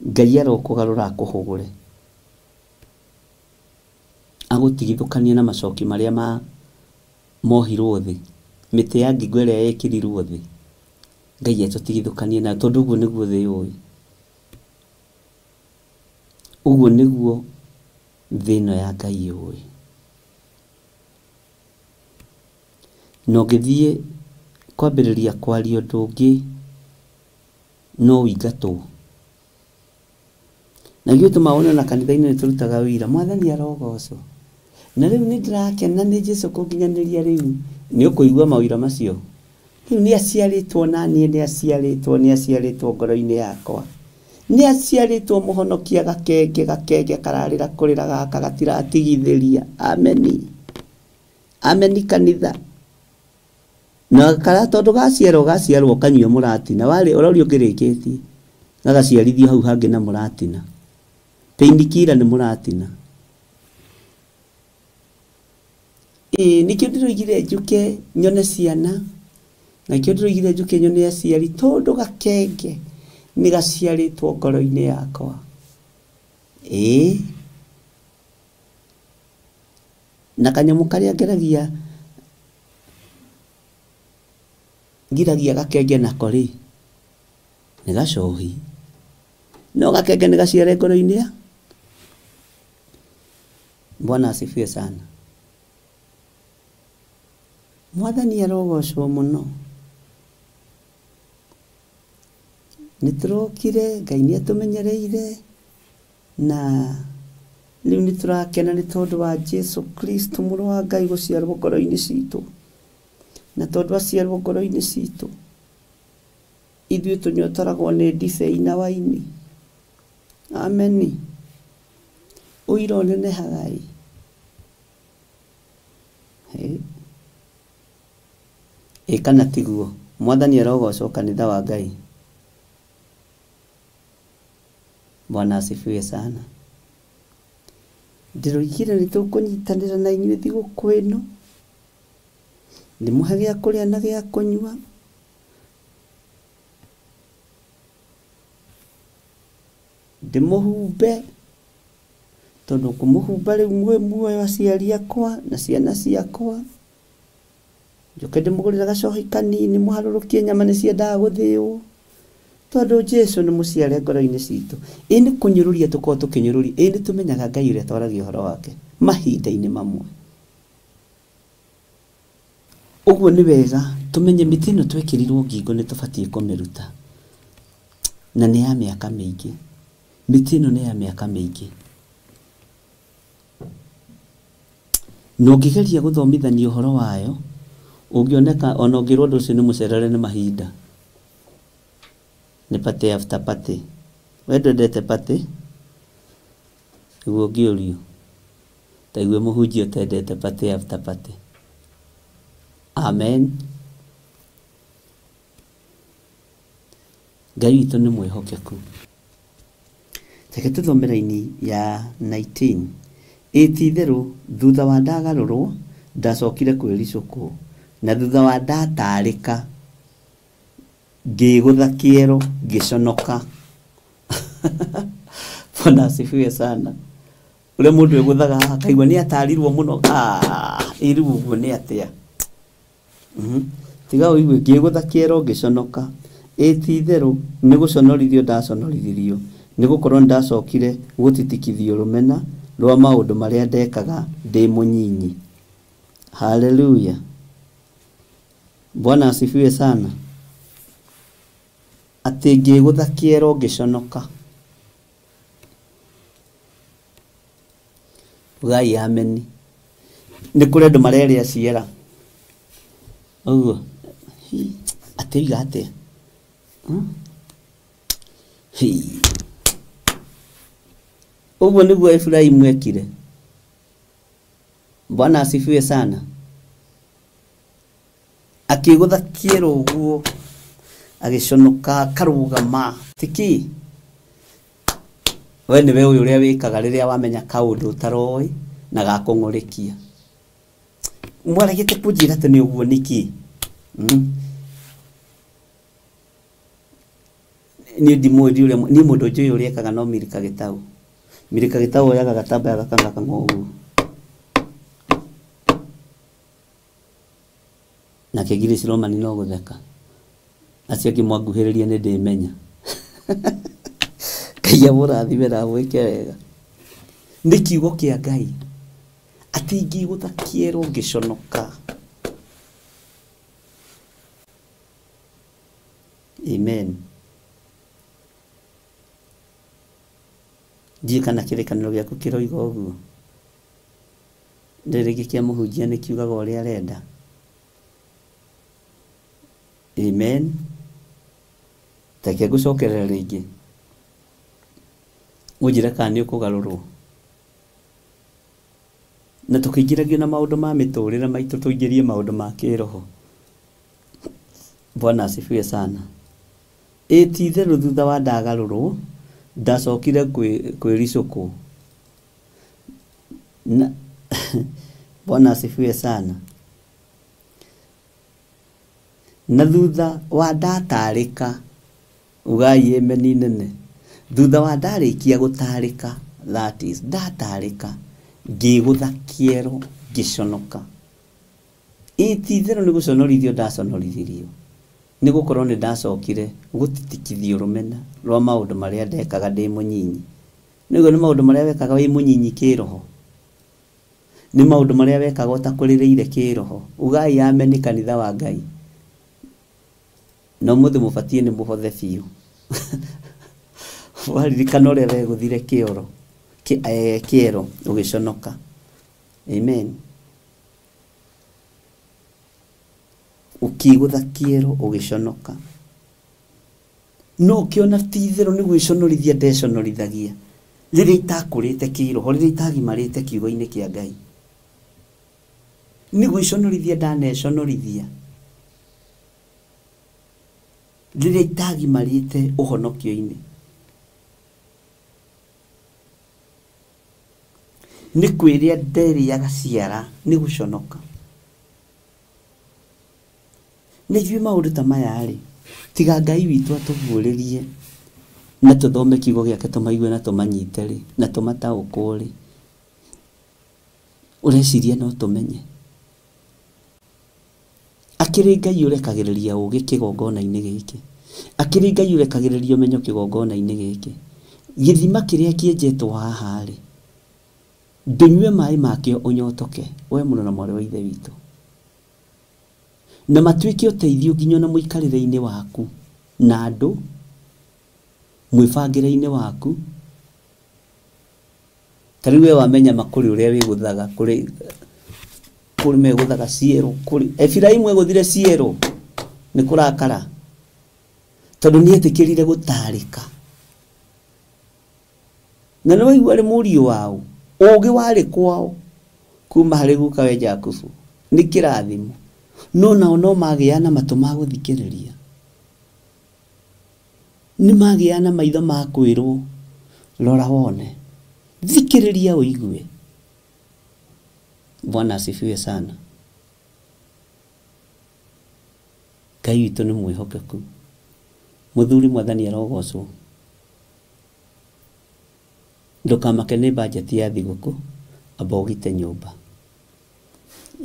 Speaker 1: Ngai arokũgarũra akũhũgũre. Agũtigithũkanie na macoki marĩa ma mohirwo thĩ. Mĩtĩ ya ngingo ĩrĩa yekĩrirwo thĩ. Ngai atũtigithũkanie nayo tondũ ũguo nĩguo thĩ yũĩ. Ũguo nĩguo thĩ ĩno ya Ngai yũĩ. Na ũngĩthiĩ kwambĩrĩria kwaria ũndũ ũngĩ no ũingatwo. Na githĩ tũmaona na kanitha-inĩ nĩ tũrutaga wĩira Mwathani arogocwo. Na rĩu nĩ ndĩrakena nĩ Jesũ kũnginyanĩria rĩu. Nĩ ũkũigua mawĩra macio. Rĩu nĩ aciarĩtwo na niĩ nĩ aciarĩtwo ngoro-inĩ yakwa. Nĩ aciarĩtwo mũhonokia gakenge gakenge kararĩra kũrĩra gaka gatiratigithĩria. Ameni. Ameni kanitha. Na kara tondũ gaciarwo gaciarwo kanyua mũratina warĩ ũrorio ũngĩrĩkĩtie gagaciarithio hau hangĩ na mũratina. Painkiller nĩ mũratina. Ĩĩ nĩkĩo ndĩroigire njũke nyone ciana na nĩkĩo ndĩroigire njũke nyone aciari tondũ gakenge nĩ gaciarĩtwo ngoro-inĩ yakwa. Ĩĩ Na kanyamũ karĩa ngeragia ngiragia gakenge nako rĩ nĩ gacohi. No gakenge nĩ gaciare ngoro-inĩ ya. Bwana asifiwe sana. Mwathani arogocwo mũno. Nĩ tũrokire, Ngai nĩ atũmenyereire na rĩu nĩ tũrakena nĩ tondũ wa Jesu Kristo mũrũ wa Ngai gũciarwo ngoro-inĩ citũ. Na tondũ aciarwo ngoro-inĩ citũ, ithuĩ tũnyotoragwo nĩ ndibei na waini. Ameni. Ũira ũnenehaga ĩ. Ĩ kana tiguo? Mwathani arogocwo kanitha wa Ngai. Bwana asifiwe sana. Ndĩroigire nĩ tũkũnyitanĩra na inyuĩ thigũkũ ĩno. Ndĩmũhe gĩa kũrĩa na gĩa kũnyua. Ndĩmũhumbe tondũ kũmũhumba rĩu mwĩ muoyo aciari akwa na ciana ciakwa. Njoke ndĩmũgũrĩre gacohi kanini mũharũrũkie nyama nĩ ciendaga gũthĩo. Tondũ Jesu nĩ mũciare ngoro-inĩ citũ. Ĩ nĩ kũnyũrũria tũkoragwo tũkĩnyũrũria. Ĩ nĩ tũmenyaga Ngai ũrĩa twaragia ũhoro wake mahinda-inĩ mamwe. Ũguo nĩ wega tũmenye mĩtĩ ĩno twekĩrirwo ngingo nĩ tũbatiĩ kũmĩruta. Na nĩ ya mĩaka mĩingĩ. Mĩtĩ ĩno nĩ ya mĩaka mĩingĩ. Na ũngĩgeria gũthomithania ũhoro wayo, ũngĩoneka ona ũngĩrwo ũndũ ũcio nĩ mũcerere nĩ mahinda. Nĩ party after party. We ndwendete party? Nĩguo ũngĩũrio. Ta igue mũhunjia ũtendete party after party. Amen. Ngai witũ nĩ mwĩhokeku. Reke tũthome raini ya 19. Ĩ ti-itherũ thutha wa ndagarũrwo ndacokire kwĩricũkwo, na thutha wa ndatarĩka ngĩgũtha kĩero ngĩconoka. Bwana asifiwe sana. Ũrĩa mũndũ egũthaga haha akaigua nĩ atarirwo mũno. Ĩ rĩu ũguo nĩ atĩa? Tiga ũigue ngĩgũtha kĩero ngĩconoka. Ĩ ti-itherũ nĩ gũconorithio ndaconorithirio, nĩ gũkorwo nĩ ndacokire gũtitikithio rũmena rwa maũndũ marĩa ndekaga ndĩ mũnyinyi. Haleluya. Bwana asifiwe sana. Atĩ ngĩgũtha kĩero ngĩconoka. Ugai ameni. Nĩ kũrĩ andũ marerĩa ciera. Ũguo. Atĩ oiga atĩa? Ũguo nĩguo Efraimu ekire. Bwana asifiwe sana. Akĩgũtha kĩero ũguo agĩconoka akarũgama. Tiki we nĩwe ũyũ ũrĩa wĩkaga rĩrĩa wamenya kaũndũ ũtaroĩ na gakũng'ũrĩkia. Mwaregete kũnjĩra atĩ nĩ ũguo nĩkĩ? Niĩ ndimũĩ ndiũrĩa niĩ mũndũ njũĩ ũrĩa ekaga no Milika Gĩtaũ. Milika Gĩtaũ oyaga gatambaya gakang'akang'a ũguo. Nake Grace Romani no gũtheka. Acio angĩ mwanguhĩrĩria nĩ ndĩmenya. Ngai amũrathime na amwĩke wega. Nĩ kiugo kĩa Ngai. Atĩ ingĩgũtha kĩero ngĩconoka. Amen. Ndiũĩ kana kĩrĩkanĩro gĩaku kĩroiga ũguo. Ndĩrĩ rĩngĩ kĩa mũhunjia nĩ kiugaga ũrĩa arenda. Amen. Reke ngũcokerere rĩngĩ. Ũnjĩre kana nĩ ũkũgarũrwo. Na tũkĩingĩragio na maũndũ ma mĩtũrĩre maitũ tũingĩrie maũndũ ma kĩroho. Bwana asifiwe sana. Ĩ ti-itherũ thutha wa ndagarũrwo ndacokire kwĩricũkwo. Na Bwana asifiwe sana. Na thutha wa ndatarĩka, ugai ameni nene. Thutha wa ndarĩkia gũtarĩka, that is ndatarĩka, ngĩgũtha kĩero Ngĩconoka. Ĩ ti itherũ nĩ gũconorithio ndaconorithirio. Nĩ gũkorwo nĩ ndacokire gũtitikithio rũmena rwa maũndũ marĩa ndekaga ndĩ mũnyinyi. Nĩguo nĩ maũndũ marĩa wekaga wĩ mũnyinyi kĩroho. Nĩ maũndũ marĩa wekaga ũtakũrĩrĩire kĩroho. Ugai amen kanitha wa Ngai. Na ũmũthĩ mũbatiĩ nĩ mũhothe biũ. Waririkana ũrĩa wegũthire kĩoro, kĩero ũgĩconoka. Amen. Ũkĩgũtha kĩero ũgĩconoka. No ũkĩona ti itherũ nĩ gwĩconorithia ndeconorithagia. Rĩrĩa itakũrĩte kĩroho, rĩrĩa itagimarĩte kiugo-inĩ kĩa Ngai. Nĩ gwĩconorithia ndaneconorithia. Rĩrĩa itagimarĩte ũhonokio-inĩ. Nĩ kwĩrĩa nderĩaga ciara, nĩ gũconoka. Na ithuĩ maũndũ ta maya rĩ, tiga Ngai witũ atũguũrĩrie na tũthome kiugo gĩake tũmaigue na tũmanyite rĩ, na tũmataũkwo rĩ, ũreciria no tũmenye. Akĩrĩ Ngai ũrekagĩrĩria ũgĩ kĩgongona-inĩ gĩkĩ. Akĩrĩ Ngai ũrekagĩrĩria ũmenyo kĩgongona-inĩ gĩkĩ. Gĩthima kĩrĩa kĩenjetwo haha rĩ, ndũnyue maĩ makĩo ũnyotoke, we mũrũ na mwarĩ wa Ithe witũ. Na matuĩke ũteithio nginya ona mũikarĩre-inĩ waku na andũ, mwĩbangĩre-inĩ waku. Ta rĩu we wamenya ma kũrĩ ũrĩa wĩgũthaga, kũrĩ kũrĩ megũthaga ciero, kũrĩ Efiraimu egũthire ciero nĩ kũrakara tondũ nĩ etĩkĩrire gũtarĩka. Na nĩ waigua arĩ mũriũ wao, ũgĩ warĩ kwao kuma harĩ guka we Jakubu nĩ kĩrathimo. No nao no magĩa na matũ ma gũthikĩrĩria. Nĩ magĩa na maitho ma kwĩrwo, rora wone, thikĩrĩria ũigue. Bwana asifiwe sana. Ngai witũ nĩ mwĩhokeku. Mũthuri Mwathani arogocwo. Ndũkamake nĩ bajeti ya thigũkũ, amba ũgite nyũmba.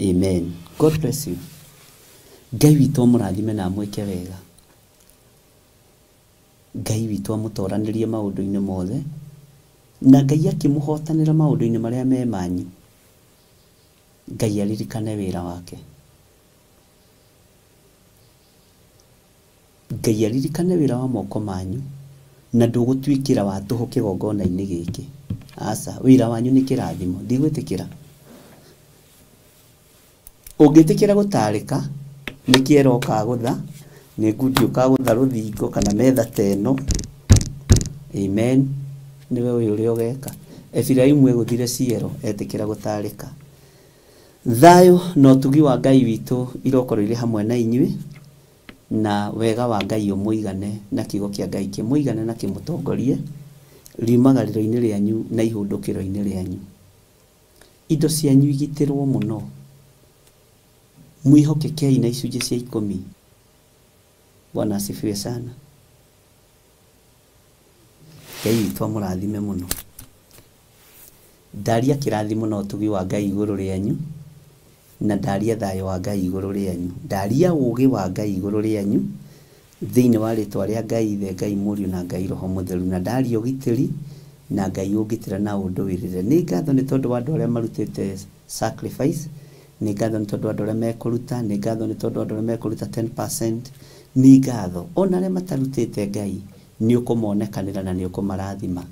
Speaker 1: Amen. God bless you. Ngai witũ amũrathime na amwĩke wega. Ngai witũ amũtoranĩrie maũndũ-inĩ mothe, na Ngai akĩmũhotanĩra maũndũ-inĩ marĩa me manyu. Ngai aririkane wĩra wake. Ngai aririkane wĩra wa moko manyu, na ndũgũtuĩkĩra wa tũhũ kĩgongona-inĩ gĩkĩ. Aca, wĩra wanyu nĩ kĩrathimo, ndigwĩtĩkĩra. Ũngĩtĩkĩra gũtarĩka, nĩ kĩero ũkagũtha, nĩ ngundi ũkagũtha rũthingo kana metha ta ĩno. Amen. Nĩwe ũyũ ũrĩa ũgeka. Efiraimu egũthire ciero etĩkĩra gũtarĩka. Thayũ na ũtugi wa Ngai witũ irokorwo irĩ hamwe na inyuĩ, na wega wa Ngai ũmũigane na kiugo kĩa Ngai kĩmũigane na kĩmũtongorie riumagarĩro-inĩ rĩanyu na ihũndũkĩro-inĩ rĩanyu. Indo cianyu igitĩrwo mũno. Mwĩhokekei na icunjĩ cia 10. Bwana asifiwe sana. Ngai witũ amũrathime mũno. Ndaria kĩrathimo na ũtugi wa Ngai igũrũ rĩanyu, na ndaria thayũ wa Ngai igũrũ rĩanyu, ndaria ũũgĩ wa Ngai igũrũ rĩanyu, thĩinĩ wa rĩtwa rĩa Ngai Ithe, Ngai Mũriũ na Ngai Roho Mũtheru, na ndaria ũgitĩri na Ngai ũngitĩra na ũndũĩrĩre. Nĩ ngatho nĩ tondũ wa andũ arĩa marutĩte sacrifice, nĩ ngatho nĩ tondũ wa andũ arĩa mekũruta, nĩ ngatho nĩ tondũ wa andũ arĩa mekũruta 10%, nĩ ngatho ona arĩa matarutĩte Ngai nĩ ũkũmonekanĩra na nĩ ũkũmarathima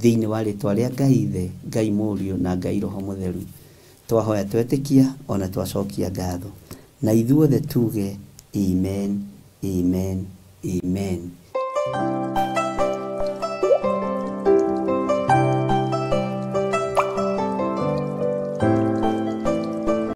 Speaker 1: thĩinĩ wa rĩtwa rĩa Ngai Ithe, Ngai Mũriũ na Ngai Roho Mũtheru. Twahoya twetĩkia ona twacokia ngatho, na ithuothe tuge amen, amen, amen.